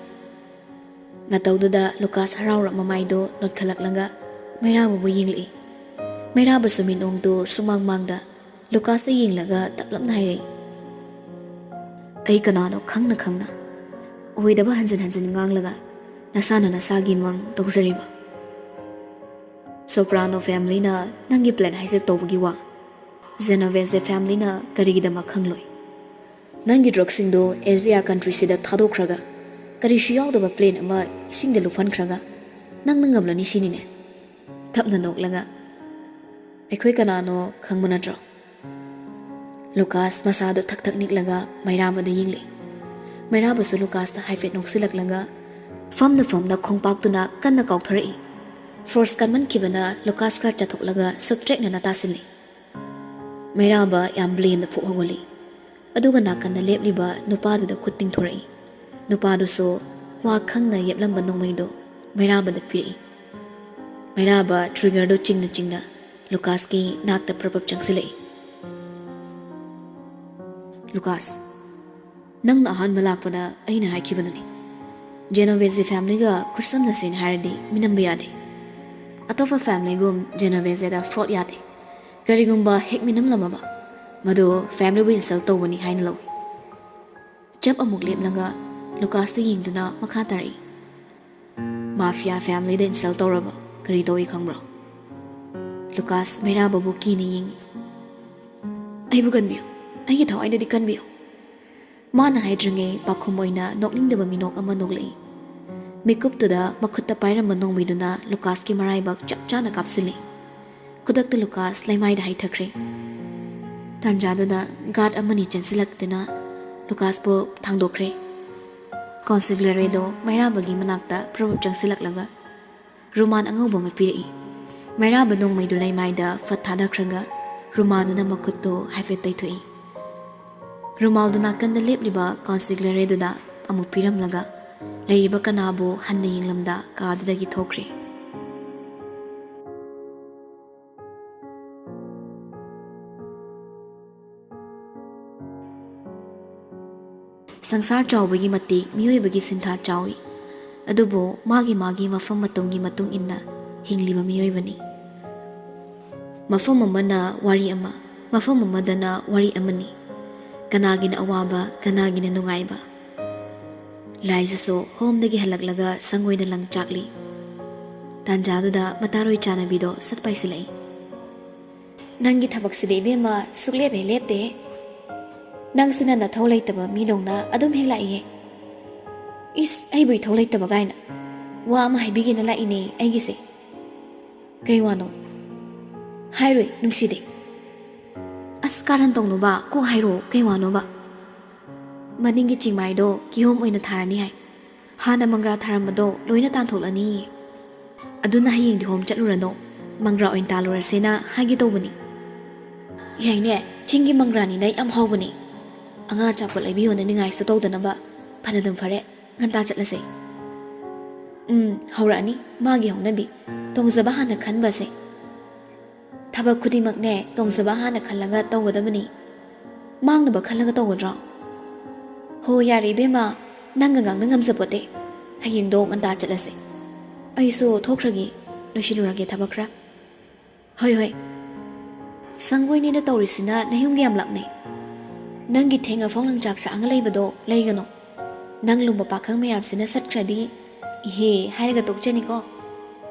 ꯃꯇꯧꯗꯨꯗ ꯂꯨꯀꯥꯁ ꯍꯔꯥꯎꯔ ꯃꯃꯥꯏꯗꯨ ꯅꯣꯠꯈꯠꯂꯛꯂꯒ ꯃꯩꯔꯥꯕꯕꯨ ꯌꯦꯡꯂꯛꯏ꯫ ꯃꯩꯔꯥꯕꯁꯨ ꯃꯤꯠꯑꯣꯡꯗꯨ ꯁꯨꯃꯥꯡ ꯃꯥꯡꯗ ꯂꯨꯀꯥꯁꯇ ꯌꯦꯡꯂꯒ ꯇꯞꯂꯞꯅ ꯍꯥꯏꯔꯛꯏ, ꯑꯩ ꯀꯅꯥꯅꯣ ꯈꯪꯅ ꯈꯪꯅ ꯑꯣꯏꯗꯕ ꯍꯟꯖꯤꯟ ꯍꯟꯖꯤꯟ ꯉꯥꯡꯂꯒ ꯅꯁꯥꯅ ꯅꯁꯥꯒꯤ ꯃꯪ ꯇꯧꯖꯔꯤꯕ? Soprano familyꯅ ꯅꯪꯒꯤ plan hijack ꯇꯧꯕꯒꯤ ꯋꯥ Genovese familyꯅ ꯀꯔꯤꯒꯤꯗꯃꯛ ꯈꯪꯂꯣꯏ? ꯅꯪꯒꯤ drugꯁꯤꯡꯗꯣ Asia countryꯁꯤꯗ ꯊꯥꯗꯣꯛꯈ꯭ꯔꯒ, ꯀꯔꯤꯁꯨ ꯌꯥꯎꯗꯕ plane ꯑꯃ ꯏꯁꯤꯡꯗ ꯂꯨꯞꯍꯟꯈ꯭ꯔꯒ ꯅꯪꯅ ꯉꯝꯂꯅꯤ ꯁꯤꯅꯤꯅꯦ꯫ ꯇꯞꯅ ꯅꯣꯛꯂꯒ, "ꯑꯩꯈꯣꯏ ꯀꯅꯥꯅꯣ ꯈꯪꯕ ꯅꯠꯇ꯭ꯔꯣ?" ꯂꯨꯀꯥꯁ ꯃꯁꯥꯗꯨ ꯊꯛ ꯊꯛ ꯅꯤꯛꯂꯒ ꯃꯩꯔꯥꯕꯗ ꯌꯦꯡꯂꯤ꯫ ꯃꯩꯔꯥꯕꯁꯨ ꯂꯨꯀꯥꯁꯇ ꯍꯥꯏꯐꯦꯠ ꯅꯣꯛꯁꯤꯜꯂꯛꯂꯒ ꯐꯝꯅ ꯐꯝꯅ ꯈꯣꯡꯄꯥꯛꯇꯨꯅ ꯀꯟꯅ ꯀꯥꯎꯊꯔꯛꯏ꯫ Force ꯀꯟꯃꯟꯈꯤꯕꯅ ꯂꯨꯀꯥꯁ ꯈꯔ ꯆꯠꯊꯣꯛꯂꯒ ꯁꯨꯞꯇ꯭ꯔꯦꯛꯅꯅ ꯇꯥꯁꯤꯜꯂꯤ꯫ ꯃꯩꯔꯥꯕ ꯌꯥꯝ ꯂꯦꯝꯅ ꯐꯨꯛ ꯍꯧꯒꯠꯂꯤ꯫ ꯑꯗꯨꯒ ꯅꯥꯀꯟꯗ ꯂꯦꯞꯂꯤꯕ ꯅꯨꯄꯥꯗꯨꯗ ꯈꯨꯠ ꯇꯤꯡꯊꯣꯔꯛꯏ꯫ ꯅꯨꯄꯥꯗꯨꯁꯨ ꯋꯥ ꯈꯪꯅ ꯌꯦꯞꯂꯝꯕ ꯅꯣꯡꯃꯩꯗꯨ ꯃꯩꯔꯥꯕꯗ ꯄꯤꯔꯛꯏ꯫ ꯃꯩꯔꯥꯕ triggerꯗꯨ ꯆꯤꯡꯅ ꯆꯤꯡꯅ ꯂꯨꯀꯥꯁꯀꯤ ꯅꯥꯛꯇ ꯄ꯭ꯔꯞ ꯄ꯭ꯔꯞ ꯆꯪꯁꯤꯜꯂꯛꯏ꯫ "ꯂꯨꯀꯥꯁ, ꯅꯪꯅ ꯑꯍꯥꯟꯕ ꯂꯥꯛꯄꯗ ꯑꯩꯅ ꯍꯥꯏꯈꯤꯕꯗꯨꯅꯤ, Genovese familyꯒ ꯈꯨꯠꯁꯝꯅꯁꯦꯅ ꯍꯥꯏꯔꯗꯤ ꯃꯤꯅꯝꯕ ꯌꯥꯗꯦ꯫ ꯑꯇꯣꯞꯄ familyꯒꯨꯝ Genoveseꯗ fraud ꯌꯥꯗꯦ꯫ ꯀꯔꯤꯒꯨꯝꯕ ꯍꯦꯛ ꯃꯤꯅꯝꯂꯝꯃꯕ, ꯃꯗꯨ familyꯕꯨ insult ꯇꯧꯕꯅꯤ ꯍꯥꯏꯅ ꯂꯧꯏ꯫" ꯆꯞ ꯑꯃꯨꯛ ꯂꯦꯞꯂꯒ ꯂꯨꯀꯥꯁꯇ ꯌꯦꯡꯗꯨꯅ ꯃꯈꯥ ꯇꯥꯔꯛꯏ꯫ "Mafia familyꯗ insult ꯇꯧꯔꯕ ꯀꯔꯤ ꯇꯧꯏ ꯈꯪꯕ꯭ꯔꯣ?" ꯂꯨꯀꯥꯁ ꯃꯩꯔꯥꯕꯕꯨ ꯀꯤꯅ ꯌꯦꯡꯏ꯫ "ꯑꯩꯕꯨ ꯀꯟꯕꯤꯌꯨ, ꯑꯩꯒꯤ ꯊꯋꯥꯏꯗꯗꯤ ꯀꯟꯕꯤꯌꯨ꯫" ꯃꯥꯅ ꯍꯥꯏꯗ꯭ꯔꯤꯉꯩ ꯄꯥꯈꯨꯝ ꯑꯣꯏꯅ ꯅꯣꯛꯅꯤꯡꯗꯕ ꯃꯤꯅꯣꯛ ꯑꯃ ꯅꯣꯛꯂꯛꯏ꯫ ꯃꯤꯀꯨꯞꯇꯨꯗ ꯃꯈꯨꯠꯇ ꯄꯥꯏꯔꯝꯕ ꯅꯣꯡꯃꯩꯗꯨꯅ ꯂꯨꯀꯥꯁꯀꯤ ꯃꯔꯥꯏꯕꯛ ꯆꯞ ꯆꯥꯅ ꯀꯥꯞꯁꯤꯜꯂꯤ꯫ ꯈꯨꯗꯛꯇ ꯂꯨꯀꯥꯁ ꯂꯩꯃꯥꯏꯗ ꯍꯩꯊꯈ꯭ꯔꯦ꯫ ꯇꯥꯟꯖꯥꯗꯨꯗ guard ꯑꯃꯅꯤ ꯆꯦꯟꯁꯤꯜꯂꯛꯇꯨꯅ ꯂꯨꯀꯥꯁꯄꯨ ꯊꯥꯡꯗꯣꯛꯈ꯭ꯔꯦ꯫ Consigliereꯗꯣ ꯃꯩꯔꯥꯕꯒꯤ ꯃꯅꯥꯛꯇ ꯄ꯭ꯔꯞ ꯄ꯭ꯔꯞ ꯆꯪꯁꯤꯜꯂꯛꯂꯒ ꯔꯨꯃꯥꯟ ꯑꯉꯧꯕ ꯑꯃ ꯄꯤꯔꯛꯏ꯫ ꯃꯩꯔꯥꯕ ꯅꯣꯡꯃꯩꯗꯨ ꯂꯩꯃꯥꯏꯗ ꯐꯠ ꯊꯥꯗꯈ꯭ꯔꯒ ꯔꯨꯃꯥꯟꯗꯨꯅ ꯃꯈꯨꯠꯇꯨ ꯍꯥꯏꯐꯦꯠ ꯇꯩꯊꯣꯛꯏ꯫ ꯔꯨꯃꯥꯜꯗꯨ ꯅꯥꯀꯟꯗ ꯂꯦꯞꯂꯤꯕ Consigliereꯗꯨꯗ ꯑꯃꯨꯛ ꯄꯤꯔꯝꯂꯒ ꯂꯩꯔꯤꯕ ꯀꯅꯥꯕꯨ ꯍꯟꯅ ꯌꯦꯡꯂꯝꯗ ꯀꯥꯗꯨꯗꯒꯤ ꯊꯣꯛꯈ꯭ꯔꯦ꯫ ꯁꯪꯁꯥꯔ ꯆꯥꯎꯕꯒꯤ ꯃꯇꯤꯛ ꯃꯤꯑꯣꯏꯕꯒꯤ ꯁꯤꯟꯊꯥ ꯆꯥꯎꯏ꯫ ꯑꯗꯨꯕꯨ ꯃꯥꯒꯤ ꯃꯥꯒꯤ ꯃꯐꯝ ꯃꯇꯝꯒꯤ ꯃꯇꯨꯡ ꯏꯟꯅ ꯍꯤꯡꯂꯤꯕ ꯃꯤꯑꯣꯏꯕꯅꯤ꯫ ꯃꯐꯝ ꯑꯃꯅ ꯋꯥꯔꯤ ꯑꯃ, ꯃꯐꯝ ꯑꯃꯗꯅ ꯋꯥꯔꯤ ꯑꯃꯅꯤ꯫ ꯀꯅꯥꯒꯤꯅ ꯑꯋꯥꯕ, ꯀꯅꯥꯒꯤꯅ ꯅꯨꯡꯉꯥꯏꯕ? ꯂꯥꯏꯖꯁꯨ ꯍꯣꯝꯗꯒꯤ ꯍꯜꯂꯛꯂꯒ ꯁꯪꯒꯣꯏꯗ ꯂꯪꯆꯥꯛꯂꯤ꯫ ꯇꯥꯟꯖꯥꯗꯨꯗ ꯃꯇꯥꯔꯣꯏ ꯆꯥꯅꯕꯤꯗꯣ ꯁꯠ ꯄꯥꯏꯁꯤꯜꯂꯛꯏ꯫ "ꯅꯪꯒꯤ ꯊꯕꯛꯁꯤꯗꯤ ꯏꯕꯦꯝꯃ ꯁꯨꯛꯂꯦꯞ ꯍꯦꯛ ꯂꯦꯞꯇꯦ꯫ ꯅꯪꯁꯤꯅ ꯅꯊꯧ ꯂꯩꯇꯕ ꯃꯤꯗꯧꯅ ꯑꯗꯨꯝ ꯍꯦꯛ ꯂꯥꯛꯏꯌꯦ꯫ ꯏꯁ, ꯑꯩꯕꯨ ꯏꯊꯧ ꯂꯩꯇꯕ ꯀꯥꯏꯅ꯫ ꯋꯥ ꯑꯃ ꯍꯥꯏꯕꯤꯒꯦꯅ ꯂꯥꯛꯏꯅꯦ ꯑꯩꯒꯤꯁꯦ꯫" "ꯀꯩ ꯋꯥꯅꯣ?" "ꯍꯥꯏꯔꯣꯏ, ꯅꯨꯡꯁꯤꯗꯦ꯫" "ꯑꯁ, ꯀꯥꯔꯟ ꯇꯧꯅꯨꯕ, ꯀꯣꯛ ꯍꯥꯏꯔꯛꯑꯣ, ꯀꯩ ꯋꯥꯅꯣꯕ?" "ꯃꯅꯤꯡꯒꯤ ꯆꯤꯡꯃꯥꯏꯗꯣ ꯀꯤꯍꯣꯝ ꯑꯣꯏꯅ ꯊꯥꯔꯅꯤ ꯍꯥꯏ꯫ ꯍꯥꯟꯅ ꯃꯪꯒ꯭ꯔꯥ ꯊꯥꯔꯝꯕꯗꯣ ꯂꯣꯏꯅ ꯇꯥꯟꯊꯣꯛꯂꯅꯤꯌꯦ꯫ ꯑꯗꯨꯅ ꯍꯌꯦꯡꯗꯤ ꯍꯣꯝ ꯆꯠꯂꯨꯔꯅꯣ, ꯃꯪꯒ꯭ꯔꯥ ꯑꯣꯏꯅ ꯇꯥꯜꯂꯨꯔꯁꯦꯅ ꯍꯥꯏꯒꯦ ꯇꯧꯕꯅꯤ꯫" "ꯌꯥꯏꯅꯦ, ꯆꯤꯡꯒꯤ ꯃꯪꯒ꯭ꯔꯥꯅꯤꯅ ꯌꯥꯝ ꯍꯥꯎꯕꯅꯦ꯫ ꯑꯉꯥꯡ ꯑꯆꯥꯄꯣꯠ ꯂꯩꯕꯤꯌꯣꯅ ꯅꯤꯡꯉꯥꯏꯁꯨ ꯇꯧꯗꯅꯕ꯫ ꯐꯅꯗꯨꯝ ꯐꯔꯦ, ꯉꯟꯇꯥ ꯆꯠꯂꯁꯦ꯫" "ꯎꯝ, ꯍꯧꯔꯛꯑꯅꯤ ꯃꯥꯒꯤ ꯍꯧꯅꯕꯤ꯫ ꯇꯣꯡꯖꯕ ꯍꯥꯟꯅ ꯈꯟꯕꯁꯦ꯫" "ꯊꯕꯛ ꯈꯨꯗꯤꯡꯃꯛꯅꯦ ꯇꯣꯡꯖꯕ ꯍꯥꯟꯅ ꯈꯜꯂꯒ ꯇꯧꯒꯗꯕꯅꯤ꯫ ꯃꯥꯡꯅꯕ ꯈꯜꯂꯒ ꯇꯧꯒꯗ꯭ꯔꯣ?" "ꯍꯣ, ꯌꯥꯔꯦ ꯏꯕꯦꯝꯃ, ꯅꯪꯒ ꯉꯥꯡꯅ ꯉꯝꯖꯄꯣꯠꯇꯦ꯫ ꯍꯌꯦꯡꯗꯣ ꯉꯟꯇꯥ ꯆꯠꯂꯁꯦ꯫ ꯑꯩꯁꯨ ꯊꯣꯛꯈ꯭ꯔꯒꯦ, ꯂꯣꯏꯁꯤꯜꯂꯨꯔꯒꯦ ꯊꯕꯛ ꯈꯔ꯫" "ꯍꯣꯏ, ꯍꯣꯏ꯫" "ꯁꯪꯒꯣꯏꯅꯦꯅ ꯇꯧꯔꯤꯁꯤꯅ ꯅꯌꯨꯝꯒ ꯌꯥꯝ ꯂꯥꯞꯅꯩ꯫ ꯅꯪꯒꯤ ꯊꯦꯡꯉꯐꯥꯎ ꯂꯪꯆꯥꯛ ꯆꯥꯛꯑꯒ ꯂꯩꯕꯗꯣ ꯂꯩꯒꯅꯣ꯫ ꯅꯪ ꯂꯨꯝꯕ ꯄꯥꯈꯪ ꯃꯌꯥꯝꯁꯤꯅ ꯁꯠꯈ꯭ꯔꯗꯤ ꯏꯍꯦ ꯍꯥꯏꯔꯒ ꯇꯣꯛꯆꯅꯤꯀꯣ꯫"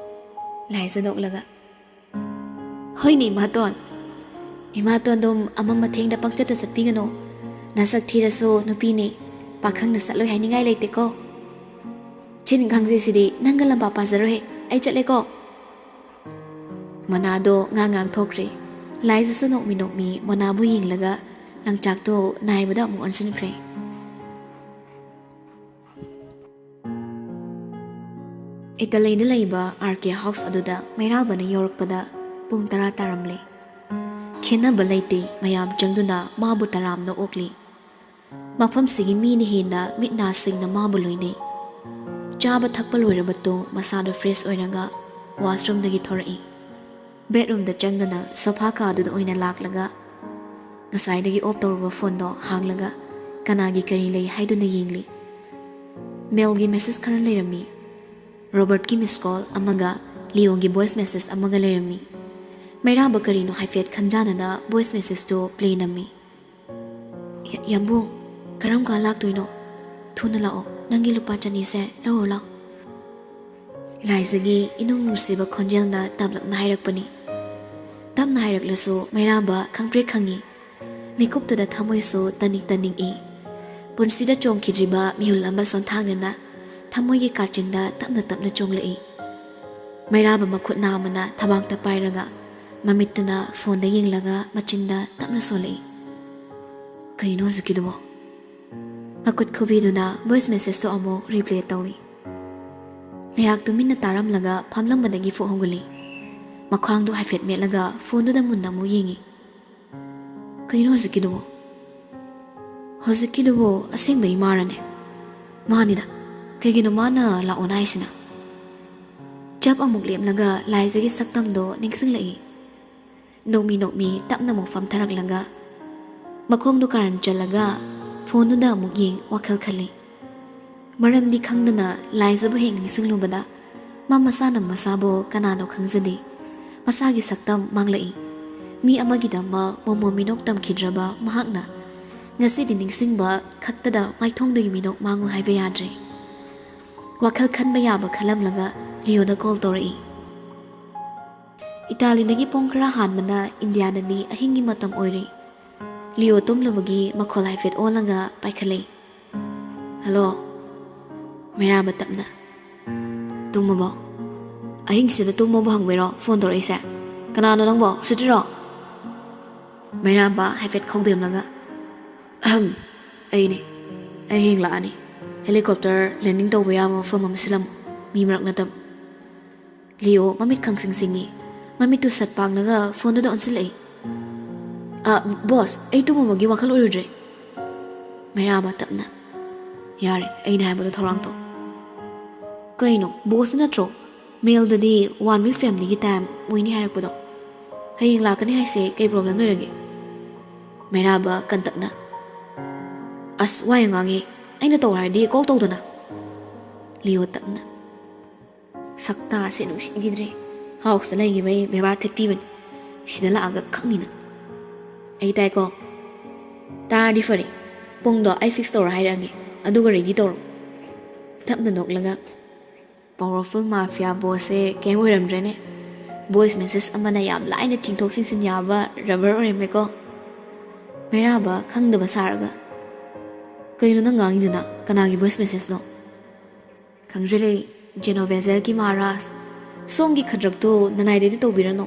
ꯂꯥꯏꯖ ꯅꯣꯛꯂꯒ, "ꯍꯣꯏꯅꯦ ꯏꯃꯥꯇꯣꯟ꯫ ꯏꯃꯥꯇꯣꯟꯗꯨꯝ ꯑꯃꯝ ꯑꯊꯦꯡꯗ ꯄꯪꯆꯠꯇ ꯆꯠꯄꯤꯒꯅꯨ꯫ ꯅꯁꯛ ꯊꯤꯔꯁꯨ ꯅꯨꯄꯤꯅꯤ, ꯄꯥꯈꯪꯅ ꯆꯠꯂꯣꯏ ꯍꯥꯏꯅꯤꯡꯉꯥꯏ ꯂꯩꯇꯦꯀꯣ꯫ ꯆꯤꯟ ꯈꯪꯖꯩꯁꯤꯗꯤ ꯅꯪꯒ ꯂꯝꯕꯥ ꯄꯥꯖꯔꯣꯏꯍꯦ, ꯑꯩ ꯆꯠꯂꯦꯀꯣ꯫" ꯃꯣꯅꯥꯗꯣ ꯉꯥꯡ ꯉꯥꯡ ꯊꯣꯛꯈ꯭ꯔꯦ꯫ ꯂꯥꯏꯖꯁꯨ ꯅꯣꯛꯃꯤ ꯅꯣꯛꯃꯤ ꯃꯣꯅꯥꯕꯨ ꯌꯦꯡꯂꯒ ꯂꯪꯆꯥꯛꯇꯣ ꯅꯥꯏꯕꯗ ꯑꯃꯨꯛ ꯑꯣꯟꯁꯤꯟꯈ꯭ꯔꯦ꯫ ꯏꯇꯥꯂꯤꯗ ꯂꯩꯕ ꯑꯥꯔ ꯀꯦ ꯍꯥꯎꯁ ꯑꯗꯨꯗ ꯃꯩꯔꯥꯕꯅ ꯌꯧꯔꯛꯄꯗ ꯄꯨꯡ ꯇꯔꯥ ꯇꯥꯔꯝꯂꯦ꯫ ꯈꯦꯠꯅꯕ ꯂꯩꯇꯦ, ꯃꯌꯥꯝ ꯆꯪꯗꯨꯅ ꯃꯥꯕꯨ ꯇꯔꯥꯝꯅ ꯑꯣꯛꯂꯤ꯫ ꯃꯐꯝꯁꯤꯒꯤ ꯃꯤꯅ ꯍꯦꯟꯅ ꯃꯤꯠ ꯅꯥ ꯁꯤꯡꯅ ꯃꯥꯕꯨ ꯂꯣꯏꯅꯩ꯫ ꯆꯥꯕ ꯊꯛꯄ ꯂꯣꯏꯔꯕ ꯃꯇꯨꯡ ꯃꯁꯥꯗꯨ ꯐ꯭ꯔꯦꯁ ꯑꯣꯏꯔꯒ ꯋꯥꯁꯔꯨꯝꯗꯒꯤ ꯊꯣꯔꯛꯏ꯫ ꯕꯦꯗꯔꯨꯝꯗ ꯆꯪꯗꯨꯅ ꯁꯣꯐꯥ ꯀꯥꯗꯨꯗ ꯑꯣꯏꯅ ꯂꯥꯛꯂꯒ ꯉꯁꯥꯏꯗꯒꯤ ꯑꯣꯐ ꯇꯧꯔꯨꯕ ꯐꯣꯟꯗꯣ ꯍꯥꯡꯂꯒ ꯀꯅꯥꯒꯤ ꯀꯔꯤ ꯂꯩ ꯍꯥꯏꯗꯨꯅ ꯌꯦꯡꯂꯤ꯫ ꯃꯦꯜꯒꯤ ꯃꯦꯁꯦꯖ ꯈꯔ ꯂꯩꯔꯝꯃꯤ꯫ ꯔꯣꯕꯔꯠꯀꯤ ꯃꯤꯁ ꯀꯣꯜ ꯑꯃꯒ ꯂꯤꯑꯣꯒꯤ ꯚꯣꯏꯁ ꯃꯦꯁꯦꯖ ꯑꯃꯒ ꯂꯩꯔꯝꯃꯤ꯫ ꯃꯩꯔꯥꯕ ꯀꯔꯤꯅꯣ ꯍꯥꯏꯐꯦꯠ ꯈꯟꯖꯥꯟꯅꯅ ꯚꯣꯏꯁ ꯃꯦꯁꯦꯖꯇꯨ ꯄ꯭ꯂꯦ ꯅꯝꯃꯤ꯫ "ꯌꯥꯝꯕꯨꯡ, ꯀꯔꯝ ꯀꯥꯟ ꯂꯥꯛꯇꯣꯏꯅꯣ? ꯊꯨꯅ ꯂꯥꯛꯑꯣ, ꯅꯪꯒꯤ ꯂꯨꯄꯥ ꯆꯅꯤꯁꯦ ꯂꯧꯔꯨ ꯂꯥꯛꯑꯣ", ꯂꯥꯏꯖꯒꯤ ꯏꯅꯨꯡ ꯅꯨꯡꯁꯤꯕ ꯈꯣꯟꯖꯦꯜꯅ ꯇꯞꯂꯞꯅ ꯍꯥꯏꯔꯛꯄꯅꯤ꯫ ꯇꯞꯅ ꯍꯥꯏꯔꯛꯂꯁꯨ ꯃꯩꯔꯥꯕ ꯈꯪꯄ꯭ꯔꯦꯛ ꯈꯪꯉꯤ꯫ ꯃꯤꯀꯨꯞꯇꯨꯗ ꯊꯃꯣꯏꯁꯨ ꯇꯅꯤꯛ ꯇꯅꯤꯛꯏ꯫ ꯄꯨꯟꯁꯤꯗ ꯆꯣꯡꯈꯤꯗ꯭ꯔꯤꯕ ꯃꯤꯍꯨꯜ ꯑꯃ ꯁꯣꯟꯊꯥꯡꯅꯅ ꯊꯃꯣꯏꯒꯤ ꯀꯥꯆꯤꯟꯗ ꯇꯞꯅ ꯇꯞꯅ ꯆꯣꯡꯂꯛꯏ꯫ ꯃꯩꯔꯥꯕ ꯃꯈꯨꯠ ꯅꯥꯝꯃꯅ ꯊꯕꯥꯛꯇ ꯄꯥꯏꯔꯒ ꯃꯃꯤꯠꯇꯨꯅ ꯐꯣꯟꯗ ꯌꯦꯡꯂꯒ ꯃꯆꯤꯟꯗ ꯇꯞꯅ ꯁꯣꯜꯂꯛꯏ꯫ ꯀꯩꯅꯣ ꯍꯧꯖꯤꯛꯀꯤꯗꯨꯕꯣ? ꯃꯈꯨꯠ ꯈꯨꯕꯤꯗꯨꯅ ꯚꯣꯏꯁ ꯃꯦꯁꯦꯖꯇꯣ ꯑꯃꯨꯛ ꯔꯤꯄ꯭ꯂꯦ ꯇꯧꯏ꯫ ꯉꯥꯏꯍꯥꯛ ꯇꯨꯃꯤꯟꯅ ꯇꯥꯔꯝꯂꯒ ꯐꯝꯂꯝꯕꯗꯒꯤ ꯐꯨꯛ ꯍꯧꯒꯠꯂꯤ꯫ ꯃꯈ꯭ꯋꯥꯡꯗꯨ ꯍꯥꯏꯐꯦꯠ ꯃꯦꯠꯂꯒ ꯐꯣꯟꯗꯨꯗ ꯃꯨꯟꯅ ꯑꯃꯨꯛ ꯌꯦꯡꯉꯤ꯫ ꯀꯩꯅꯣ ꯍꯧꯖꯤꯛꯀꯤꯗꯨꯕꯣ? ꯍꯧꯖꯤꯛꯀꯤꯗꯨꯕꯨ ꯑꯁꯦꯡꯕ ꯏꯃꯥꯔꯅꯦ? ꯃꯥꯅꯤꯗ꯫ ꯀꯩꯒꯤꯅꯣ ꯃꯥꯅ ꯂꯥꯛꯑꯣꯅ ꯍꯥꯏꯁꯤꯅ? ꯆꯞ ꯑꯃꯨꯛ ꯂꯦꯞꯂꯒ ꯂꯥꯏꯖꯒꯤ ꯁꯛꯇꯝꯗꯣ ꯅꯤꯡꯁꯤꯡꯂꯛꯏ꯫ ꯅꯣꯛꯃꯤ ꯅꯣꯛꯃꯤ ꯇꯞꯅ ꯑꯃꯨꯛ ꯐꯝꯊꯔꯛꯂꯒ ꯃꯈꯣꯡꯗꯣ ꯀꯥꯔꯟ ꯆꯜꯂꯒ ꯐꯣꯟꯗꯨꯗ ꯑꯃꯨꯛ ꯌꯦꯡ ꯋꯥꯈꯜ ꯈꯜꯂꯤ꯫ ꯃꯔꯝꯗꯤ ꯈꯪꯗꯅ ꯂꯥꯏꯖꯕꯨ ꯍꯦꯛ ꯅꯤꯡꯁꯤꯡꯂꯨꯕꯗ ꯃꯥ ꯃꯁꯥꯅ ꯃꯁꯥꯕꯨ ꯀꯅꯥꯅꯣ ꯈꯪꯖꯗꯦ꯫ ꯃꯁꯥꯒꯤ ꯁꯛꯇꯝ ꯃꯥꯡꯂꯛꯏ꯫ ꯃꯤ ꯑꯃꯒꯤꯗꯃꯛ ꯃꯣꯃꯣ ꯃꯤꯅꯣꯛ ꯇꯝꯈꯤꯗ꯭ꯔꯕ ꯃꯍꯥꯛꯅ ꯉꯁꯤꯗꯤ ꯅꯤꯡꯁꯤꯡꯕ ꯈꯛꯇꯗ ꯃꯥꯏꯊꯣꯡꯗꯒꯤ ꯃꯤꯅꯣꯛ ꯃꯥꯡꯉꯨ ꯍꯥꯏꯕ ꯌꯥꯗ꯭ꯔꯦ꯫ ꯋꯥꯈꯜ ꯈꯟꯕ ꯌꯥꯕ ꯈꯜꯂꯝꯂꯒ ꯂꯤꯌꯣꯗ ꯀꯣꯜ ꯇꯧꯔꯛꯏ꯫ ꯏꯇꯥꯂꯤꯗꯒꯤ ꯄꯨꯡ ꯈꯔ ꯍꯥꯟꯕꯅ ꯏꯟꯗꯤꯌꯥꯗꯗꯤ ꯑꯍꯤꯡꯒꯤ ꯃꯇꯝ ꯑꯣꯏꯔꯤ꯫ ꯂꯤꯌꯣ ꯇꯨꯝꯂꯨꯕꯒꯤ ꯃꯈꯣꯜ ꯍꯥꯏꯐꯦꯠ ꯑꯣꯜꯂꯒ ꯄꯥꯏꯈꯠꯂꯛꯏ꯫ "ꯍꯜꯂꯣ?" ꯃꯩꯔꯥꯕ ꯇꯞꯅ꯫ "ꯇꯨꯝꯃꯕꯣ? ꯑꯍꯤꯡꯁꯤꯗ ꯇꯨꯝꯃꯕꯣ ꯍꯪꯕꯩꯔꯣ ꯐꯣꯟ ꯇꯧꯔꯛꯏꯁꯦ? ꯀꯅꯥꯅꯣ ꯅꯪꯕꯣ? ꯎꯁꯤꯠꯇ꯭ꯔꯤꯔꯣ?" ꯃꯩꯔꯥꯕ ꯍꯥꯏꯐꯦꯠ ꯈꯧꯗꯦꯝꯂꯒ, "ꯑꯍꯝ, ꯑꯩꯅꯦ꯫ ꯑꯩ ꯍꯌꯦꯡ ꯂꯥꯛꯑꯅꯤ꯫ ꯍꯦꯂꯤꯀꯣꯞꯇꯔ ꯂꯦꯟꯗꯤꯡ ꯇꯧꯕ ꯌꯥꯕ ꯃꯐꯝ ꯑꯃ ꯁꯤꯜꯂꯝꯃꯨ, ꯃꯤ ꯃꯔꯛ ꯅꯠꯇꯕ꯫" ꯂꯤꯌꯣ ꯃꯃꯤꯠ ꯈꯪꯁꯤꯡ ꯁꯤꯡꯉꯤ꯫ ꯃꯃꯤꯠꯇꯨ ꯁꯠ ꯄꯥꯡꯂꯒ ꯐꯣꯟꯗꯨꯗ ꯑꯣꯟꯁꯤꯜꯂꯛꯏ꯫ "ꯑ, ꯕꯣꯁ, ꯑꯩ ꯇꯨꯝꯃꯨꯕꯒꯤ ꯋꯥꯈꯜ ꯑꯣꯏꯔꯨꯗ꯭ꯔꯦ꯫" ꯃꯩꯔꯥꯕ ꯇꯞꯅ, "ꯌꯥꯔꯦ, ꯑꯩꯅ ꯍꯥꯏꯕꯗꯣ ꯊꯧꯔꯥꯡ ꯇꯧ꯫" "ꯀꯩꯅꯣ, ꯕꯣꯁꯅ ꯅꯠꯇ꯭ꯔꯣ ꯃꯦꯜꯗꯗꯤ ꯋꯥꯟ ꯋꯤꯛ ꯐꯦꯃꯤꯂꯤꯒꯤ ꯇꯥꯏꯝ ꯑꯣꯏꯅꯤ ꯍꯥꯏꯔꯛꯄꯗꯣ? ꯍꯌꯦꯡ ꯂꯥꯛꯀꯅꯤ ꯍꯥꯏꯁꯦ ꯀꯩ ꯄ꯭ꯔꯣꯕ꯭ꯂꯦꯝ ꯂꯩꯔꯒꯦ?" ꯃꯩꯔꯥꯕ ꯀꯟꯇꯛꯅ, "ꯑꯁ, ꯋꯥ ꯌꯥꯝ ꯉꯥꯡꯉꯦ꯫ ꯑꯩꯅ ꯇꯧ ꯍꯥꯏꯔꯗꯤ ꯀꯣꯛ ꯇꯧꯗꯅ꯫" ꯂꯤꯌꯣ ꯇꯞꯅ, "ꯁꯛꯇꯥꯁꯦ ꯅꯨꯡꯁꯤꯈꯤꯗ꯭ꯔꯦ꯫ ꯍꯥꯎꯁꯇ ꯂꯩꯈꯤꯕꯩ ꯕꯦꯕꯥꯔ ꯊꯦꯛꯄꯤꯕꯅꯤ꯫ ꯁꯤꯗ ꯂꯥꯛꯑꯒ ꯈꯪꯅꯤꯅ꯫" "ꯑꯩ ꯇꯥꯏꯀꯣ?" ꯇꯥꯔꯗꯤ ꯐꯔꯦ꯫ ꯄꯨꯡꯗꯣ ꯑꯩ ꯐꯤꯛꯁ ꯇꯧꯔ ꯍꯥꯏꯔꯛꯑꯒꯦ, ꯑꯗꯨꯒ ꯔꯦꯗꯤ ꯇꯧꯔꯣ꯫ ꯇꯞꯅ ꯅꯣꯛꯂꯒ, "ꯄꯥꯋꯔꯐꯨꯜ ꯃꯥꯐꯤꯌꯥ ꯕꯣꯁꯁꯦ ꯀꯩꯝ ꯑꯣꯏꯔꯝꯗ꯭ꯔꯦꯅꯦ꯫ ꯚꯣꯏꯁ ꯃꯦꯁꯦꯖ ꯑꯃꯅ ꯌꯥꯝ ꯂꯥꯏꯅ ꯆꯤꯡꯊꯣꯛ ꯆꯤꯡꯁꯤꯟ ꯌꯥꯕ ꯔꯕꯔ ꯑꯣꯏꯔꯝꯃꯦꯀꯣ"꯫ ꯃꯩꯔꯥꯕ ꯈꯪꯗꯕ ꯁꯥꯔꯒ, "ꯀꯩꯅꯣ ꯅꯪ ꯉꯥꯡꯉꯤꯗꯨꯅ? ꯀꯅꯥꯒꯤ ꯚꯣꯏꯁ ꯃꯦꯁꯦꯖꯅꯣ?" "ꯈꯪꯖꯔꯦ, ꯖꯦꯅꯣꯚꯦꯖꯦꯜꯒꯤ ꯃꯍꯥꯔꯥꯖ, ꯁꯣꯝꯒꯤ ꯈꯗ꯭ꯔꯛꯇꯨ ꯅꯅꯥꯏꯗꯗꯤ ꯇꯧꯕꯤꯔꯅꯨ꯫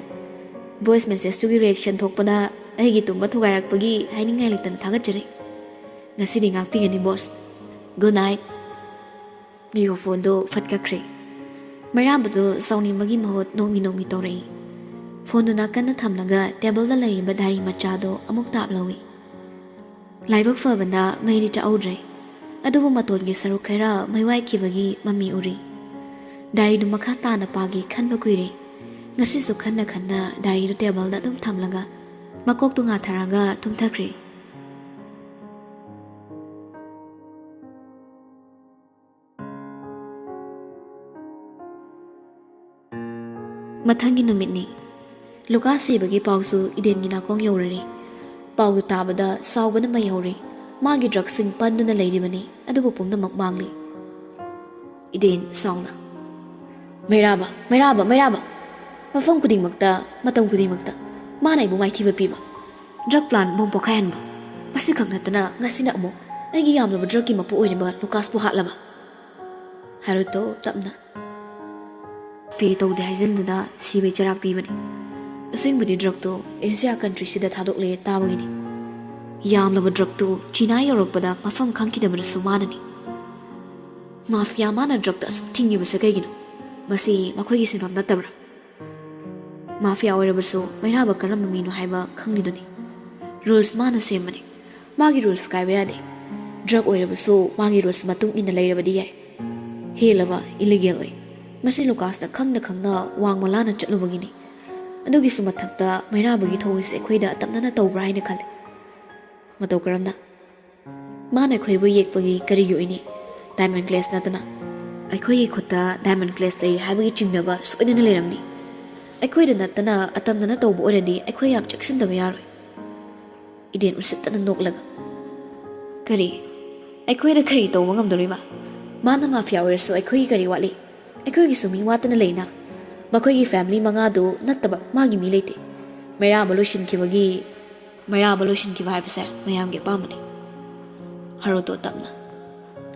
ꯚꯣꯏꯁ ꯃꯦꯁꯦꯖꯇꯨꯒꯤ ꯔꯤꯌꯦꯛꯁꯟ ꯊꯣꯛꯄꯗ ꯑꯩꯒꯤ ꯇꯨꯝꯕ ꯊꯨꯒꯥꯏꯔꯛꯄꯒꯤ ꯍꯥꯏꯅꯤꯡꯉꯥꯏ ꯂꯩꯇꯅ ꯊꯥꯒꯠꯆꯔꯤ꯫ ꯉꯁꯤꯗꯤ ꯉꯥꯛꯄꯤꯒꯅꯤ ꯕꯣꯁ꯫ Good night". ꯂꯤꯌꯣ ꯐꯣꯟꯗꯨ ꯐꯠ ꯀꯛꯈ꯭ꯔꯦ꯫ ꯃꯩꯔꯥꯕꯗꯨ ꯁꯥꯎꯅꯤꯡꯕꯒꯤ ꯃꯍꯨꯠ ꯅꯣꯡꯃꯤ ꯅꯣꯡꯃꯤ ꯇꯧꯔꯛꯏ꯫ ꯐꯣꯟꯗꯨ ꯅꯥꯀꯟꯗ ꯊꯝꯂꯒ ꯇꯦꯕꯜꯗ ꯂꯩꯔꯤꯕ ꯗꯥꯏꯔꯤ ꯃꯆꯥꯗꯨ ꯑꯃꯨꯛ ꯇꯥꯞ ꯂꯧꯏ꯫ ꯂꯥꯏꯕꯛ ꯐꯕꯅ ꯃꯩꯗꯤ ꯆꯥꯛꯍꯧꯗ꯭ꯔꯦ, ꯑꯗꯨꯕꯨ ꯃꯇꯣꯟꯒꯤ ꯁꯔꯨꯛ ꯈꯔ ꯃꯩ ꯋꯥꯏꯈꯤꯕꯒꯤ ꯃꯃꯤ ꯎꯔꯤ꯫ ꯗꯥꯏꯔꯤꯗꯨ ꯃꯈꯥ ꯇꯥꯅ ꯄꯥꯒꯦ ꯈꯟꯕ ꯀꯨꯏꯔꯦ꯫ ꯉꯁꯤꯁꯨ ꯈꯟꯅ ꯈꯟꯅ ꯗꯥꯏꯔꯤꯗꯨ ꯇꯦꯕꯜꯗ ꯑꯗꯨꯝ ꯊꯝꯂꯒ ꯃꯀꯣꯛꯇꯨ ꯉꯥꯊꯔꯒ ꯇꯨꯝꯊꯈ꯭ꯔꯦ꯫ ꯃꯊꯪꯒꯤ ꯅꯨꯃꯤꯠꯅꯤ꯫ ꯂꯨꯀꯥꯁ ꯁꯤꯕꯒꯤ ꯄꯥꯎꯁꯨ ꯏꯗꯦꯟꯒꯤ ꯅꯥꯀꯣꯡ ꯌꯧꯔꯔꯦ꯫ ꯄꯥꯎꯗꯨ ꯇꯥꯕꯗ ꯁꯥꯎꯕꯅ ꯃꯩ ꯍꯧꯔꯦ꯫ ꯃꯥꯒꯤ ꯗ꯭ꯔꯛꯁꯤꯡ ꯄꯟꯗꯨꯅ ꯂꯩꯔꯤꯕꯅꯤ, ꯑꯗꯨꯕꯨ ꯄꯨꯝꯅꯃꯛ ꯃꯥꯡꯂꯤ꯫ ꯏꯗꯦꯟ ꯁꯥꯎꯅ, "ꯃꯩꯔꯥꯕ, ꯃꯩꯔꯥꯕ, ꯃꯩꯔꯥꯕ! ꯃꯐꯝ ꯈꯨꯗꯤꯡꯃꯛꯇ, ꯃꯇꯝ ꯈꯨꯗꯤꯡꯃꯛꯇ ꯃꯥꯅ ꯑꯩꯕꯨ ꯃꯥꯏꯊꯤꯕ ꯄꯤꯕ, ꯗ꯭ꯔꯛ ꯄ꯭ꯂꯥꯟ ꯕꯣꯝ ꯄꯣꯈꯥꯏꯍꯟꯕ, ꯃꯁꯤꯈꯛ ꯅꯠꯇꯅ ꯉꯁꯤꯅ ꯑꯃꯨꯛ ꯑꯩꯒꯤ ꯌꯥꯝꯂꯕ ꯗ꯭ꯔꯛꯀꯤ ꯃꯄꯨ ꯑꯣꯏꯔꯤꯕ ꯂꯨꯀꯥꯁꯄꯨ ꯍꯥꯠꯂꯕ"꯫ ꯍꯥꯏꯔꯨꯇꯣ ꯇꯞꯅ꯫ "ꯄꯦ ꯇꯧꯗꯦ ꯍꯥꯏꯖꯤꯟꯗꯨꯅ ꯁꯤꯕꯩ ꯆꯩꯔꯥꯛ ꯄꯤꯕꯅꯤ꯫ ꯑꯁꯦꯡꯕꯗꯤ ꯗ꯭ꯔꯛꯇꯣ ꯑꯦꯁꯤꯌꯥ ꯀꯟꯇ꯭ꯔꯤꯁꯤꯗ ꯊꯥꯗꯣꯛꯂꯦ ꯇꯥꯕꯒꯤꯅꯤ꯫ ꯌꯥꯝꯂꯕ ꯗ꯭ꯔꯛꯇꯨ ꯆꯤꯅꯥ ꯌꯧꯔꯛꯄꯗ ꯃꯐꯝ ꯈꯪꯈꯤꯗꯕꯗꯨꯁꯨ ꯃꯥꯅꯅꯤ꯫ ꯃꯥꯐꯤꯌꯥ ꯃꯥꯅ ꯗ꯭ꯔꯛꯇ ꯑꯁꯨꯛ ꯊꯤꯡꯉꯤꯕꯁꯦ ꯀꯩꯒꯤꯅꯣ? ꯃꯁꯤ ꯃꯈꯣꯏꯒꯤ ꯁꯤꯟꯐꯝ ꯅꯠꯇꯕ꯭ꯔꯥ? ꯃꯥꯐꯤꯌꯥ ꯑꯣꯏꯔꯕꯁꯨ ꯃꯩꯔꯥꯕ ꯀꯔꯝꯕ ꯃꯤꯅꯣ ꯍꯥꯏꯕ ꯈꯪꯂꯤꯗꯨꯅꯤ꯫ ꯔꯨꯜꯁ ꯃꯥꯅ ꯁꯦꯝꯕꯅꯤ꯫ ꯃꯥꯒꯤ ꯔꯨꯜꯁ ꯀꯥꯏꯕ ꯌꯥꯗꯦ꯫ ꯗ꯭ꯔꯛ ꯑꯣꯏꯔꯕꯁꯨ ꯃꯥꯒꯤ ꯔꯨꯜꯁ ꯃꯇꯨꯡ ꯏꯟꯅ ꯂꯩꯔꯕꯗꯤ ꯌꯥꯏ꯫ ꯍꯦꯜꯂꯕ ꯏꯂꯤꯒꯦꯜ ꯑꯣꯏ꯫ ꯃꯁꯤ ꯂꯨꯀꯥꯁꯅ ꯈꯪꯅ ꯈꯪꯅ ꯋꯥꯡꯃ ꯂꯥꯟꯅ ꯆꯠꯂꯨꯕꯒꯤꯅꯤ꯫ ꯑꯗꯨꯒꯤꯁꯨ ꯃꯊꯛꯇ ꯃꯩꯔꯥꯕꯒꯤ ꯊꯧꯑꯣꯏꯁꯦ ꯑꯩꯈꯣꯏꯗ ꯑꯇꯝꯅꯅ ꯇꯧꯕ꯭ꯔꯥ ꯍꯥꯏꯅ ꯈꯜꯂꯤ꯫ ꯃꯇꯧ ꯀꯔꯝꯅ? ꯃꯥꯅ ꯑꯩꯈꯣꯏꯕꯨ ꯌꯦꯛꯄꯒꯤ ꯀꯔꯤꯒꯤ ꯑꯣꯏꯅꯤ? ꯗꯥꯏꯃꯟ ꯀ꯭ꯂꯦꯁ ꯅꯠꯇꯅ ꯑꯩꯈꯣꯏꯒꯤ ꯈꯨꯠꯇ ꯗꯥꯏꯃꯟ ꯀ꯭ꯂꯦꯁ ꯂꯩ ꯍꯥꯏꯕꯒꯤ ꯆꯤꯡꯅꯕ ꯁꯣꯏꯗꯅ ꯂꯩꯔꯝꯅꯤ꯫ ꯑꯩꯈꯣꯏꯗ ꯅꯠꯇꯅ ꯑꯇꯝꯅꯅ ꯇꯧꯕ ꯑꯣꯏꯔꯗꯤ ꯑꯩꯈꯣꯏ ꯌꯥꯝ ꯆꯦꯛꯁꯤꯟꯗꯕ ꯌꯥꯔꯣꯏ꯫ ꯏꯗꯦꯟ ꯎꯁꯤꯠꯇꯅ ꯅꯣꯛꯂꯒ, "ꯀꯔꯤ? ꯑꯩꯈꯣꯏꯅ ꯀꯔꯤ ꯇꯧꯕ ꯉꯝꯗꯣꯔꯤꯕ? ꯃꯥꯅ ꯃꯥꯐꯤꯌꯥ ꯑꯣꯏꯔꯁꯨ ꯑꯩꯈꯣꯏꯒꯤ ꯀꯔꯤ ꯋꯥꯠꯂꯤ? ꯑꯩꯈꯣꯏꯒꯤꯁꯨ ꯃꯤ ꯋꯥꯠꯇꯅ ꯂꯩꯅ꯫ ꯃꯈꯣꯏꯒꯤ ꯐꯦꯃꯤꯂꯤ ꯃꯉꯥꯗꯨ ꯅꯠꯇꯕ ꯃꯥꯒꯤ ꯃꯤ ꯂꯩꯇꯦ꯫ ꯃꯩꯔꯥꯕ ꯂꯣꯏꯁꯤꯟꯈꯤꯕꯒꯤ, ꯃꯩꯔꯥꯕ ꯂꯣꯏꯁꯤꯟꯈꯤꯕ ꯍꯥꯏꯕꯁꯦ ꯃꯌꯥꯝꯒꯤ ꯑꯄꯥꯝꯕꯅꯤ"꯫ ꯍꯥꯔꯨꯇꯣ ꯇꯞꯅ,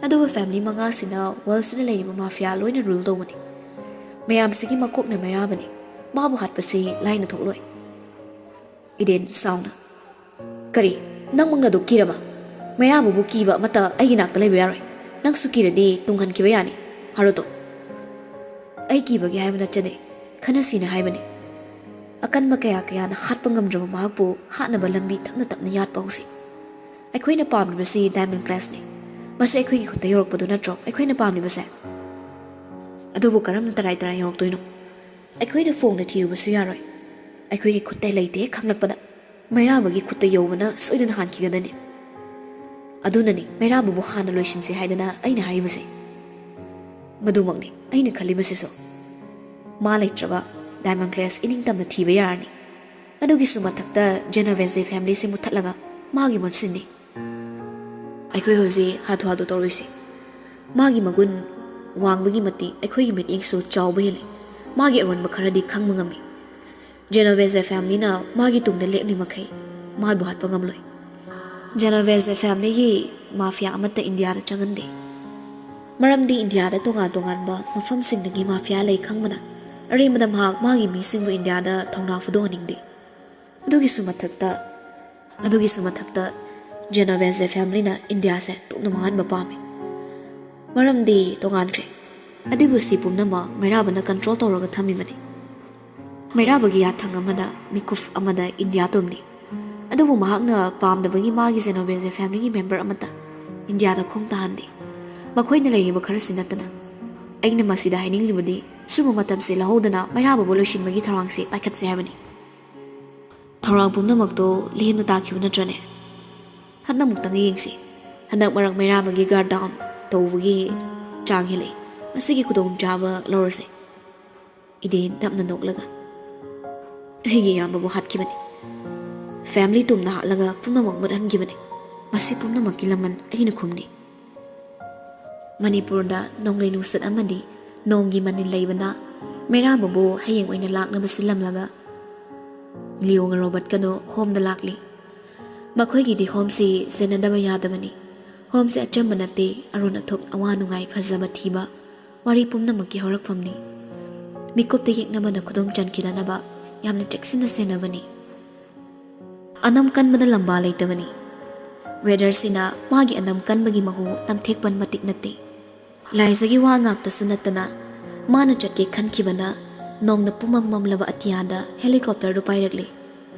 "ꯑꯗꯨꯕꯨ ꯐꯦꯃꯤꯂꯤ ꯃꯉꯥꯁꯤꯅ ꯋꯥꯔꯜꯁꯤꯗ ꯂꯩꯔꯤꯕ ꯃꯥꯐꯤꯌꯥ ꯂꯣꯏꯅ ꯔꯨꯜ ꯇꯧꯕꯅꯤ꯫ ꯃꯌꯥꯝꯁꯤꯒꯤ ꯃꯀꯣꯛꯅ ꯃꯩꯔꯥꯕꯅꯤ꯫ ꯃꯥꯕꯨ ꯍꯥꯠꯄꯁꯤ ꯂꯥꯏꯅ ꯊꯣꯛꯂꯣꯏ"꯫ ꯏꯗꯦꯟ ꯁꯥꯎꯅ, "ꯀꯔꯤ? ꯅꯪꯃꯛꯅ ꯑꯗꯨ ꯀꯤꯔꯕ? ꯃꯩꯔꯥꯕꯕꯨ ꯀꯤꯕ ꯑꯃꯠꯇ ꯑꯩꯒꯤ ꯅꯥꯛꯇ ꯂꯩꯕ ꯌꯥꯔꯣꯏ꯫ ꯅꯪꯁꯨ ꯀꯤꯔꯗꯤ ꯇꯨꯡꯍꯟꯈꯤꯕ ꯌꯥꯅꯤ, ꯍꯥꯔꯨꯇꯣ"꯫ "ꯑꯩ ꯀꯤꯕꯒꯤ ꯍꯥꯏꯕ ꯅꯠꯆꯗꯦ꯫ ꯈꯟꯅꯁꯤꯅ ꯍꯥꯏꯕꯅꯤ꯫ ꯑꯀꯟꯕ ꯀꯌꯥ ꯀꯌꯥꯅ ꯍꯥꯠꯄ ꯉꯝꯗ꯭ꯔꯕ ꯃꯍꯥꯛꯄꯨ ꯍꯥꯠꯅꯕ ꯂꯝꯕꯤ ꯇꯞꯅ ꯇꯞꯅ ꯌꯥꯠꯄ ꯍꯧꯁꯤ꯫ ꯑꯩꯈꯣꯏꯅ ꯄꯥꯝꯂꯤꯕꯁꯤ ꯗꯥꯏꯃꯟ ꯀ꯭ꯂꯦꯁꯅꯤ꯫ ꯃꯁꯤ ꯑꯩꯈꯣꯏꯒꯤ ꯈꯨꯠꯇ ꯌꯧꯔꯛꯄꯗꯨ ꯅꯠꯇ꯭ꯔꯣ ꯑꯩꯈꯣꯏꯅ ꯄꯥꯝꯂꯤꯕꯁꯦ? ꯑꯗꯨꯕꯨ ꯀꯔꯝꯅ ꯇꯔꯥꯏ ꯇꯔꯥꯏ ꯌꯧꯔꯛꯇꯣꯏꯅꯣ? ꯑꯩꯈꯣꯏꯅ ꯐꯣꯡꯅ ꯊꯤꯔꯨꯕꯁꯨ ꯌꯥꯔꯣꯏ꯫ ꯑꯩꯈꯣꯏꯒꯤ ꯈꯨꯠꯇ ꯂꯩꯇꯦ ꯈꯪꯂꯛꯄꯗ ꯃꯩꯔꯥꯕꯒꯤ ꯈꯨꯠꯇ ꯌꯧꯕꯅ ꯁꯣꯏꯗꯅ ꯍꯥꯟꯈꯤꯒꯗꯅꯤ꯫ ꯑꯗꯨꯅꯅꯤ ꯃꯩꯔꯥꯕꯕꯨ ꯍꯥꯟꯅ ꯂꯣꯏꯁꯤꯟꯁꯤ ꯍꯥꯏꯗꯅ ꯑꯩꯅ ꯍꯥꯏꯔꯤꯕꯁꯦ꯫ ꯃꯗꯨꯃꯛꯅꯤ ꯑꯩꯅ ꯈꯜꯂꯤꯕꯁꯤꯁꯨ꯫ ꯃꯥ ꯂꯩꯇ꯭ꯔꯕ ꯗꯥꯏꯃꯟ ꯀ꯭ꯂꯦꯁ ꯏꯅꯤꯡꯇꯝꯅ ꯊꯤꯕ ꯌꯥꯔꯅꯤ꯫ ꯑꯗꯨꯒꯤꯁꯨ ꯃꯊꯛꯇ ꯖꯦꯅꯣꯚꯦꯖꯒꯤ ꯐꯦꯃꯤꯂꯤꯁꯤ ꯃꯨꯠꯊꯠꯂꯒ ꯃꯥꯒꯤ ꯃꯍꯨꯠ ꯁꯤꯟꯅꯤ꯫ ꯑꯩꯈꯣꯏ ꯍꯧꯖꯤꯛ ꯍꯥꯊꯨ ꯍꯥꯊꯨ ꯇꯧꯔꯣꯏꯁꯤ꯫ ꯃꯥꯒꯤ ꯃꯒꯨꯟ ꯋꯥꯡꯕꯒꯤ ꯃꯇꯤꯛ ꯑꯩꯈꯣꯏꯒꯤ ꯃꯤꯠꯌꯦꯡꯁꯨ ꯆꯥꯎꯕ ꯍꯦꯜꯂꯤ꯫ ꯃꯥꯒꯤ ꯑꯔꯣꯟꯕ ꯈꯔꯗꯤ ꯈꯪꯕ ꯉꯝꯃꯤ꯫ ꯖꯦꯅꯣꯚꯦꯖ ꯐꯦꯃꯤꯂꯤꯅ ꯃꯥꯒꯤ ꯇꯨꯡꯗ ꯂꯦꯞꯂꯤ ꯃꯈꯩ ꯃꯥꯕꯨ ꯍꯥꯠꯄ ꯉꯝꯂꯣꯏ꯫ ꯖꯦꯅꯣꯚꯦꯖ ꯐꯦꯃꯤꯂꯤꯒꯤ ꯃꯥꯐꯤꯌꯥ ꯑꯃꯠꯇ ꯏꯟꯗꯤꯌꯥꯗ ꯆꯪꯍꯟꯗꯦ꯫ ꯃꯔꯝꯗꯤ ꯏꯟꯗꯤꯌꯥꯗ ꯇꯣꯉꯥꯟ ꯇꯣꯉꯥꯟꯕ ꯃꯐꯝꯁꯤꯡꯗꯒꯤ ꯃꯥꯐꯤꯌꯥ ꯂꯩ ꯈꯪꯕꯅ ꯑꯔꯦꯝꯕꯗ ꯃꯍꯥꯛ ꯃꯥꯒꯤ ꯃꯤꯁꯤꯡꯕꯨ ꯏꯟꯗꯤꯌꯥꯗ ꯊꯧꯅꯥ ꯐꯨꯗꯣꯛꯍꯟꯅꯤꯡꯗꯦ꯫ ꯑꯗꯨꯒꯤꯁꯨ ꯃꯊꯛꯇ, ꯑꯗꯨꯒꯤꯁꯨ ꯃꯊꯛꯇ ꯖꯦꯅꯣꯚꯦꯖ ꯐꯦꯃꯤꯂꯤꯅ ꯏꯟꯗꯤꯌꯥꯁꯦ ꯇꯨꯞꯅ ꯃꯥꯡꯍꯟꯕ ꯄꯥꯝꯃꯤ꯫ ꯃꯔꯝꯗꯤ ꯇꯣꯉꯥꯟꯈ꯭ꯔꯦ꯫ ꯑꯗꯨꯕꯨ ꯁꯤ ꯄꯨꯝꯅꯃꯛ ꯃꯩꯔꯥꯕꯅ ꯀꯟꯇ꯭ꯔꯣꯜ ꯇꯧꯔꯒ ꯊꯝꯃꯤꯕꯅꯤ꯫ ꯃꯩꯔꯥꯕꯒꯤ ꯌꯥꯊꯪ ꯑꯃꯗ, ꯃꯤꯀꯨꯞ ꯑꯃꯗ ꯏꯟꯗꯤꯌꯥ ꯇꯨꯝꯅꯤ꯫ ꯑꯗꯨꯕꯨ ꯃꯍꯥꯛꯅ ꯄꯥꯝꯗꯕꯒꯤ ꯃꯥꯒꯤ ꯖꯦꯅꯣꯚꯦꯖ ꯐꯦꯃꯤꯂꯤꯒꯤ ꯃꯦꯝꯕꯔ ꯑꯃꯠꯇ ꯏꯟꯗꯤꯌꯥꯗ ꯈꯣꯡ ꯇꯥꯍꯟꯗꯦ꯫ ꯃꯈꯣꯏꯅ ꯂꯩꯔꯤꯕ ꯈꯔꯁꯤ ꯅꯠꯇꯅ꯫ ꯑꯩꯅ ꯃꯁꯤꯗ ꯍꯥꯏꯅꯤꯡꯂꯤꯕꯗꯤ ꯁꯨꯝꯕ ꯃꯇꯝꯁꯤ ꯂꯧꯍꯧꯗꯅ ꯃꯩꯔꯥꯕꯕꯨ ꯂꯣꯏꯁꯤꯟꯕꯒꯤ ꯊꯧꯔꯥꯡꯁꯤ ꯄꯥꯏꯈꯠꯁꯦ ꯍꯥꯏꯕꯅꯤ꯫ ꯊꯧꯔꯥꯡ ꯄꯨꯝꯅꯃꯛꯇꯣ ꯂꯦꯝꯅ ꯇꯥꯈꯤꯕ ꯅꯠꯇ꯭ꯔꯅꯦ? ꯍꯟꯗꯛꯃꯨꯛꯇꯪ ꯌꯦꯡꯁꯤ꯫ ꯍꯟꯗꯛ ꯃꯔꯛ ꯃꯩꯔꯥꯕꯒꯤ ꯒꯥꯔꯗ ꯗꯥꯎꯟ ꯇꯧꯕꯒꯤ ꯆꯥꯡ ꯍꯦꯜꯂꯛꯏ꯫ ꯃꯁꯤꯒꯤ ꯈꯨꯗꯣꯡꯆꯥꯕ ꯂꯧꯔꯁꯦ꯫ ꯏꯗꯦꯟ ꯇꯞꯅ ꯅꯣꯛꯂꯒ, "ꯑꯩꯒꯤ ꯏꯌꯥꯝꯕꯕꯨ ꯍꯥꯠꯈꯤꯕꯅꯤ"꯫ ꯐꯦꯃꯤꯂꯤ ꯇꯨꯝꯅ ꯍꯥꯠꯂꯒ ꯄꯨꯝꯅꯃꯛ ꯃꯨꯠꯍꯟꯈꯤꯕꯅꯤ꯫ ꯃꯁꯤ ꯄꯨꯝꯅꯃꯛꯀꯤ ꯂꯃꯟ ꯑꯩꯅ ꯈꯨꯝꯅꯤ꯫ ꯃꯅꯤꯄꯨꯔꯗ ꯅꯣꯡꯂꯩ ꯅꯨꯡꯁꯤꯠ ꯑꯃꯗꯤ ꯅꯣꯡꯒꯤ ꯃꯅꯤꯜ ꯂꯩꯕꯅ ꯃꯩꯔꯥꯕꯕꯨ ꯍꯌꯦꯡ ꯑꯣꯏꯅ ꯂꯥꯛꯅꯕ ꯁꯤꯜꯂꯝꯂꯒ ꯂꯤꯌꯣꯒ ꯔꯣꯕꯔꯠꯀꯗꯣ ꯍꯣꯝꯗ ꯂꯥꯛꯂꯤ꯫ ꯃꯈꯣꯏꯒꯤꯗꯤ ꯍꯣꯝꯁꯤ ꯁꯦꯟꯅꯗꯕ ꯌꯥꯗꯕꯅꯤ꯫ ꯍꯣꯝꯁꯤ ꯑꯆꯝꯕ ꯅꯠꯇꯦ, ꯑꯔꯣꯟ ꯑꯊꯨꯞ, ꯑꯋꯥ ꯅꯨꯡꯉꯥꯏ, ꯐꯖꯕ ꯊꯤꯕ, ꯋꯥꯔꯤ ꯄꯨꯝꯅꯃꯛꯀꯤ ꯍꯧꯔꯛꯐꯝꯅꯤ꯫ ꯃꯤꯀꯨꯞꯇ ꯌꯦꯛꯅꯕꯅ ꯈꯨꯗꯣꯝ ꯆꯟꯈꯤꯗꯅꯕ ꯌꯥꯝꯅ ꯆꯦꯛꯁꯤꯟꯅ ꯁꯦꯟꯅꯕꯅꯤ꯫ ꯑꯅꯝ ꯀꯟꯕꯗ ꯂꯝꯕꯥ ꯂꯩꯇꯕꯅꯤ꯫ ꯋꯦꯗꯔꯁꯤꯅ ꯃꯥꯒꯤ ꯑꯅꯝ ꯀꯟꯕꯒꯤ ꯃꯍꯨ ꯅꯝꯊꯦꯛꯄꯟ ꯃꯇꯤꯛ ꯅꯠꯇꯦ꯫ ꯂꯥꯏꯖꯒꯤ ꯋꯥ ꯉꯥꯛꯇꯁꯨ ꯅꯠꯇꯅ ꯃꯥꯅ ꯆꯠꯀꯦ ꯈꯟꯈꯤꯕꯅ ꯅꯣꯡꯅ ꯄꯨꯝꯃꯝ ꯃꯝꯂꯕ ꯑꯇꯤꯌꯥꯗ ꯍꯦꯂꯤꯀꯣꯞꯇꯔꯗꯨ ꯄꯥꯏꯔꯛꯂꯤ꯫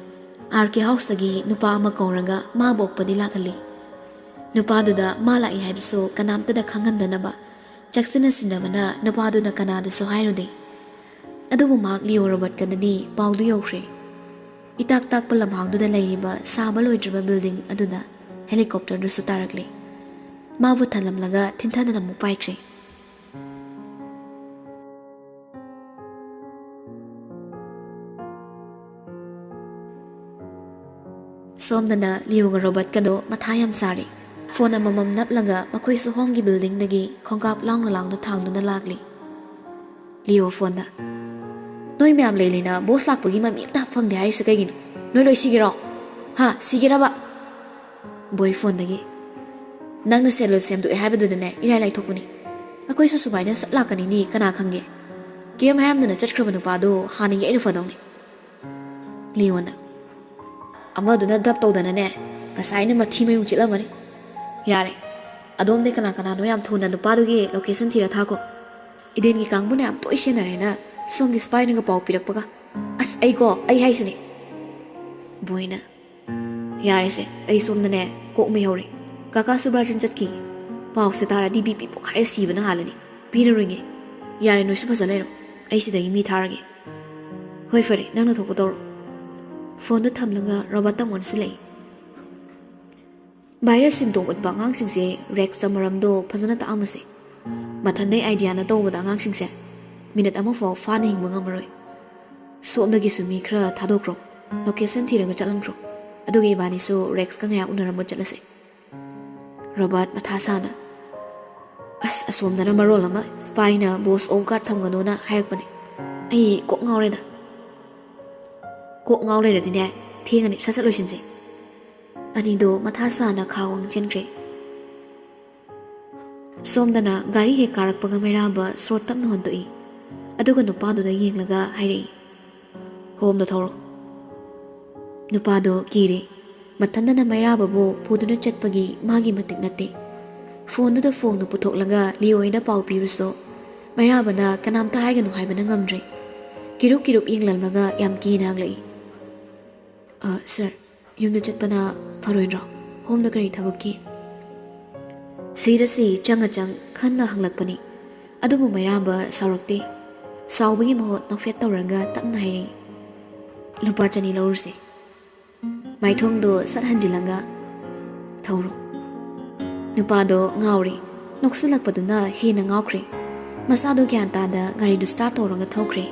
ꯑꯥꯔ ꯀꯦ ꯍꯥꯎꯁꯇꯒꯤ ꯅꯨꯄꯥ ꯑꯃ ꯀꯧꯔꯒ ꯃꯥꯕꯨ ꯑꯣꯛꯄꯗꯤ ꯂꯥꯛꯍꯜꯂꯤ꯫ ꯅꯨꯄꯥꯗꯨꯗ ꯃꯥ ꯂꯥꯛꯏ ꯍꯥꯏꯕꯁꯨ ꯀꯅꯥꯝꯇꯗ ꯈꯪꯍꯟꯗꯅꯕ ꯆꯦꯛꯁꯤꯟꯅ ꯁꯤꯟꯅꯕꯅ ꯅꯨꯄꯥꯗꯨꯅ ꯀꯅꯥꯗꯁꯨ ꯍꯥꯏꯔꯨꯗꯦ꯫ ꯑꯗꯨꯕꯨ ꯃꯍꯥꯛ ꯂꯤꯌꯣ ꯔꯣꯕꯔꯠꯀꯗꯗꯤ ꯄꯥꯎꯗꯨ ꯌꯧꯈ꯭ꯔꯦ꯫ ꯏꯇꯥꯛ ꯇꯥꯛꯄ ꯂꯝꯍꯥꯡꯗꯨꯗ ꯂꯩꯔꯤꯕ ꯁꯥꯕ ꯂꯣꯏꯗ꯭ꯔꯤꯕ ꯕꯤꯜꯗꯤꯡ ꯑꯗꯨꯗ ꯍꯦꯂꯤꯀꯣꯞꯇꯔꯗꯨꯁꯨ ꯇꯥꯔꯛꯂꯦ꯫ ꯃꯥꯕꯨ ꯊꯜꯂꯝꯂꯒ ꯊꯤꯟꯊꯗꯅ ꯑꯃꯨꯛ ꯄꯥꯏꯈ꯭ꯔꯦ꯫ ꯁꯣꯝꯗꯅ ꯂꯤꯌꯣꯒ ꯔꯣꯕꯔꯠꯀꯗꯣ ꯃꯊꯥ ꯌꯥꯝ ꯁꯥꯔꯤ꯫ ꯐꯣꯟ ꯑꯃꯃꯝ ꯅꯞꯂꯒ ꯃꯈꯣꯏꯁꯨ ꯍꯣꯝꯒꯤ ꯕꯤꯜꯗꯤꯡꯗꯒꯤ ꯈꯣꯡꯀꯥꯞ ꯂꯥꯎꯅ ꯂꯥꯎꯅ ꯊꯥꯡꯗꯨꯅ ꯂꯥꯛꯂꯤ꯫ ꯂꯤꯌꯣ ꯐꯣꯟꯗ, "ꯅꯣꯏ ꯃꯌꯥꯝ ꯂꯩ ꯂꯩꯅ ꯕꯣꯁ ꯂꯥꯛꯄꯒꯤ ꯃꯃꯤ ꯑꯝꯇ ꯐꯪꯗꯦ ꯍꯥꯏꯔꯤꯁꯦ ꯀꯩꯒꯤꯅꯣ? ꯅꯣꯏ ꯂꯣꯏ ꯁꯤꯒꯦꯔꯣ? ꯍꯥ, ꯁꯤꯒꯦꯔꯕ?" ꯕꯣꯏ ꯐꯣꯟꯗꯒꯤ, "ꯅꯪꯅ ꯁꯦꯂꯨ ꯁꯦꯝꯗꯣꯛꯑꯦ ꯍꯥꯏꯕꯗꯨꯗꯅꯦ ꯏꯔꯥꯏ ꯂꯥꯏꯊꯣꯛꯄꯅꯤ꯫ ꯑꯩꯈꯣꯏꯁꯨ ꯁꯨꯃꯥꯏꯅ ꯁꯠ ꯂꯥꯛꯀꯅꯤꯅꯤ ꯀꯅꯥ ꯈꯪꯒꯦ? ꯀꯩꯝ ꯍꯥꯏꯔꯝꯗꯅ ꯆꯠꯈ꯭ꯔꯕ ꯅꯨꯄꯥꯗꯣ ꯍꯥꯟꯅ ꯌꯦꯛꯏꯅ ꯐꯗꯧꯅꯤ꯫" ꯂꯤꯌꯣꯅ, "ꯑꯃꯗꯨꯅ ꯗꯞ ꯇꯧꯗꯅꯅꯦ ꯉꯁꯥꯏꯅ ꯃꯊꯤ ꯃꯌꯨꯡ ꯆꯤꯠꯂꯝꯃꯅꯤ꯫ ꯌꯥꯔꯦ, ꯑꯗꯣꯝꯗꯤ ꯀꯅꯥ ꯀꯅꯥꯅꯣ ꯌꯥꯝ ꯊꯨꯅ ꯅꯨꯄꯥꯗꯨꯒꯤ ꯂꯣꯀꯦꯁꯟ ꯊꯤꯔ ꯊꯥꯈꯣ꯫ ꯏꯗꯦꯟꯒꯤ ꯀꯥꯡꯕꯨꯅ ꯌꯥꯝ ꯇꯣꯏ ꯁꯤꯖꯤꯟꯅꯔꯦꯅ ꯁꯣꯝꯒꯤ ꯁ꯭ꯄꯥꯏꯅꯒ ꯄꯥꯎ ꯄꯤꯔꯛꯄꯒ꯫ ꯑꯁ, ꯑꯩꯀꯣ, ꯑꯩ ꯍꯥꯏꯁꯤꯅꯦ꯫" ꯕꯣꯏꯅ, "ꯌꯥꯔꯦꯁꯦ, ꯑꯩ ꯁꯣꯝꯗꯅꯦ ꯀꯣꯛ ꯃꯩ ꯍꯧꯔꯦ꯫ ꯀꯥꯀꯥ ꯁꯨꯕ꯭ꯔꯥꯖꯟ ꯆꯠꯈꯤ꯫ ꯄꯥꯎꯁꯦ ꯇꯥꯔꯗꯤ ꯕꯤ ꯄꯤ ꯄꯣꯛꯈꯥꯏꯔ ꯁꯤꯕꯅ ꯍꯥꯜꯂꯅꯤ꯫ ꯄꯤꯔꯔꯣꯏꯒꯦ꯫ ꯌꯥꯔꯦ, ꯅꯣꯏꯁꯨ ꯐꯖ ꯂꯩꯔꯣ꯫ ꯑꯩ ꯁꯤꯗꯒꯤ ꯃꯤ ꯊꯥꯔꯒꯦ꯫" "ꯍꯣꯏ, ꯐꯔꯦ, ꯅꯪꯅ ꯊꯣꯛꯄ ꯇꯧꯔꯣ꯫" ꯐꯣꯟꯗꯨ ꯊꯝꯂꯒ ꯔꯣꯕꯥꯠꯇ ꯑꯃꯨꯛ ꯑꯣꯟꯁꯤꯜꯂꯛꯏ꯫ ꯚꯥꯏꯔꯁ ꯁꯤꯝꯇꯣꯝ ꯎꯠꯄ ꯑꯉꯥꯡꯁꯤꯡꯁꯦ ꯔꯦꯛꯁꯇ ꯃꯔꯝꯗꯣ ꯐꯖꯅ ꯇꯥꯛꯑꯝꯃꯁꯦ꯫ ꯃꯊꯟꯗꯩ ꯑꯥꯏꯗꯤꯌꯥꯅ ꯇꯧꯕꯗ ꯑꯉꯥꯡꯁꯤꯡꯁꯦ ꯃꯤꯅꯠ ꯑꯃ ꯐꯥꯎ ꯐꯥꯅ ꯍꯤꯡꯕ ꯉꯝꯃꯔꯣꯏ꯫ ꯁꯣꯝꯗꯒꯤꯁꯨ ꯃꯤ ꯈꯔ ꯊꯥꯗꯣꯛꯈ꯭ꯔꯣ꯫ ꯂꯣꯀꯦꯁꯟ ꯊꯤꯔꯒ ꯆꯠꯍꯟꯈ꯭ꯔꯣ꯫ ꯑꯗꯨꯒ ꯏꯕꯥꯅꯤꯁꯨ ꯔꯦꯛꯁꯀ ꯉꯥꯏꯍꯥꯛ ꯎꯅꯔꯝꯃ ꯆꯠꯂꯁꯦ꯫ ꯔꯣꯕꯥꯔꯠ ꯃꯊꯥ ꯁꯥꯅ, "ꯑꯁ, ꯑꯁꯣꯝꯗꯅ ꯃꯔꯣꯜ ꯑꯃ ꯁ꯭ꯄꯥꯏꯅ ꯕꯣꯁ ꯑꯣꯐ ꯒꯥꯔꯗ ꯊꯝꯒꯅꯣꯅ ꯍꯥꯏꯔꯛꯄꯅꯦ꯫ ꯑꯩ ꯀꯣꯛ ꯉꯥꯎꯔꯦꯗ꯫" "ꯀꯣꯛ ꯉꯥꯎ ꯂꯩꯔꯗꯤꯅꯦ, ꯊꯦꯡꯉꯅꯤ, ꯁꯠ ꯁꯠ ꯂꯣꯏꯁꯤꯟꯁꯦ꯫" ꯑꯅꯤꯗꯣ ꯃꯊꯥ ꯁꯥꯅ ꯈꯥ ꯋꯥꯡ ꯆꯦꯟꯈ꯭ꯔꯦ꯫ ꯁꯣꯝꯗꯅ ꯒꯥꯔꯤ ꯍꯦꯛ ꯀꯥꯔꯛꯄꯒ ꯃꯩꯔꯥꯕ ꯁꯣꯔ ꯇꯞꯅ ꯍꯣꯟꯗꯣꯛꯏ꯫ ꯑꯗꯨꯒ ꯅꯨꯄꯥꯗꯨꯗ ꯌꯦꯡꯂꯒ ꯍꯥꯏꯔꯛꯏ, "ꯍꯣꯝꯗ ꯊꯧꯔꯣ꯫" ꯅꯨꯄꯥꯗꯣ ꯀꯤꯔꯦ꯫ ꯃꯊꯟꯗꯅ ꯃꯩꯔꯥꯕꯕꯨ ꯄꯨꯗꯨꯅ ꯆꯠꯄꯒꯤ ꯃꯥꯒꯤ ꯃꯇꯤꯛ ꯅꯠꯇꯦ꯫ ꯐꯣꯟꯗꯨꯗ ꯐꯣꯡꯗꯨ ꯄꯨꯊꯣꯛꯂꯒ ꯂꯤꯑꯣꯏꯗ ꯄꯥꯎ ꯄꯤꯕꯁꯨ ꯃꯩꯔꯥꯕꯅ ꯀꯅꯥꯝꯇ ꯍꯥꯏꯒꯅꯨ ꯍꯥꯏꯕꯅ ꯉꯝꯗ꯭ꯔꯦ꯫ ꯀꯤꯔꯨꯞ ꯀꯤꯔꯨꯞ ꯌꯦꯡꯂꯝꯂꯒ ꯌꯥꯝ ꯀꯤꯅ ꯍꯪꯂꯛꯏ, "ꯑ, ꯁꯥꯔ, ꯌꯨꯝꯗ ꯆꯠꯄꯅ ꯐꯔꯣꯏꯗ꯭ꯔꯣ? ꯍꯣꯝꯗ ꯀꯔꯤ ꯊꯕꯛꯀꯤ?" ꯁꯤꯔꯁꯤ ꯆꯪ ꯑꯆꯪ ꯈꯟꯅ ꯍꯪꯂꯛꯄꯅꯤ꯫ ꯑꯗꯨꯕꯨ ꯃꯩꯔꯥꯕ ꯁꯥꯎꯔꯛꯇꯦ꯫ ꯁꯥꯎꯕꯒꯤ ꯃꯍꯨꯠ ꯅꯣꯛꯐꯦꯠ ꯇꯧꯔꯒ ꯇꯞꯅ ꯍꯥꯏꯔꯛꯏ, "ꯂꯨꯄꯥ ꯆꯅꯤ ꯂꯧꯔꯨꯁꯦ꯫" ꯃꯥꯏꯊꯣꯡꯗꯣ ꯁꯠ ꯍꯟꯖꯤꯜꯂꯒ, "ꯊꯧꯔꯣ꯫" ꯅꯨꯄꯥꯗꯣ ꯉꯥꯎꯔꯦ꯫ ꯅꯣꯛꯁꯤꯜꯂꯛꯄꯗꯨꯅ ꯍꯦꯟꯅ ꯉꯥꯎꯈ꯭ꯔꯦ꯫ ꯃꯁꯥꯗꯣ ꯒ꯭ꯌꯥꯟ ꯇꯥꯗ ꯒꯥꯔꯤꯗꯨ ꯁ꯭ꯇꯥꯔꯠ ꯇꯧꯔꯒ ꯊꯧꯈ꯭ꯔꯦ꯫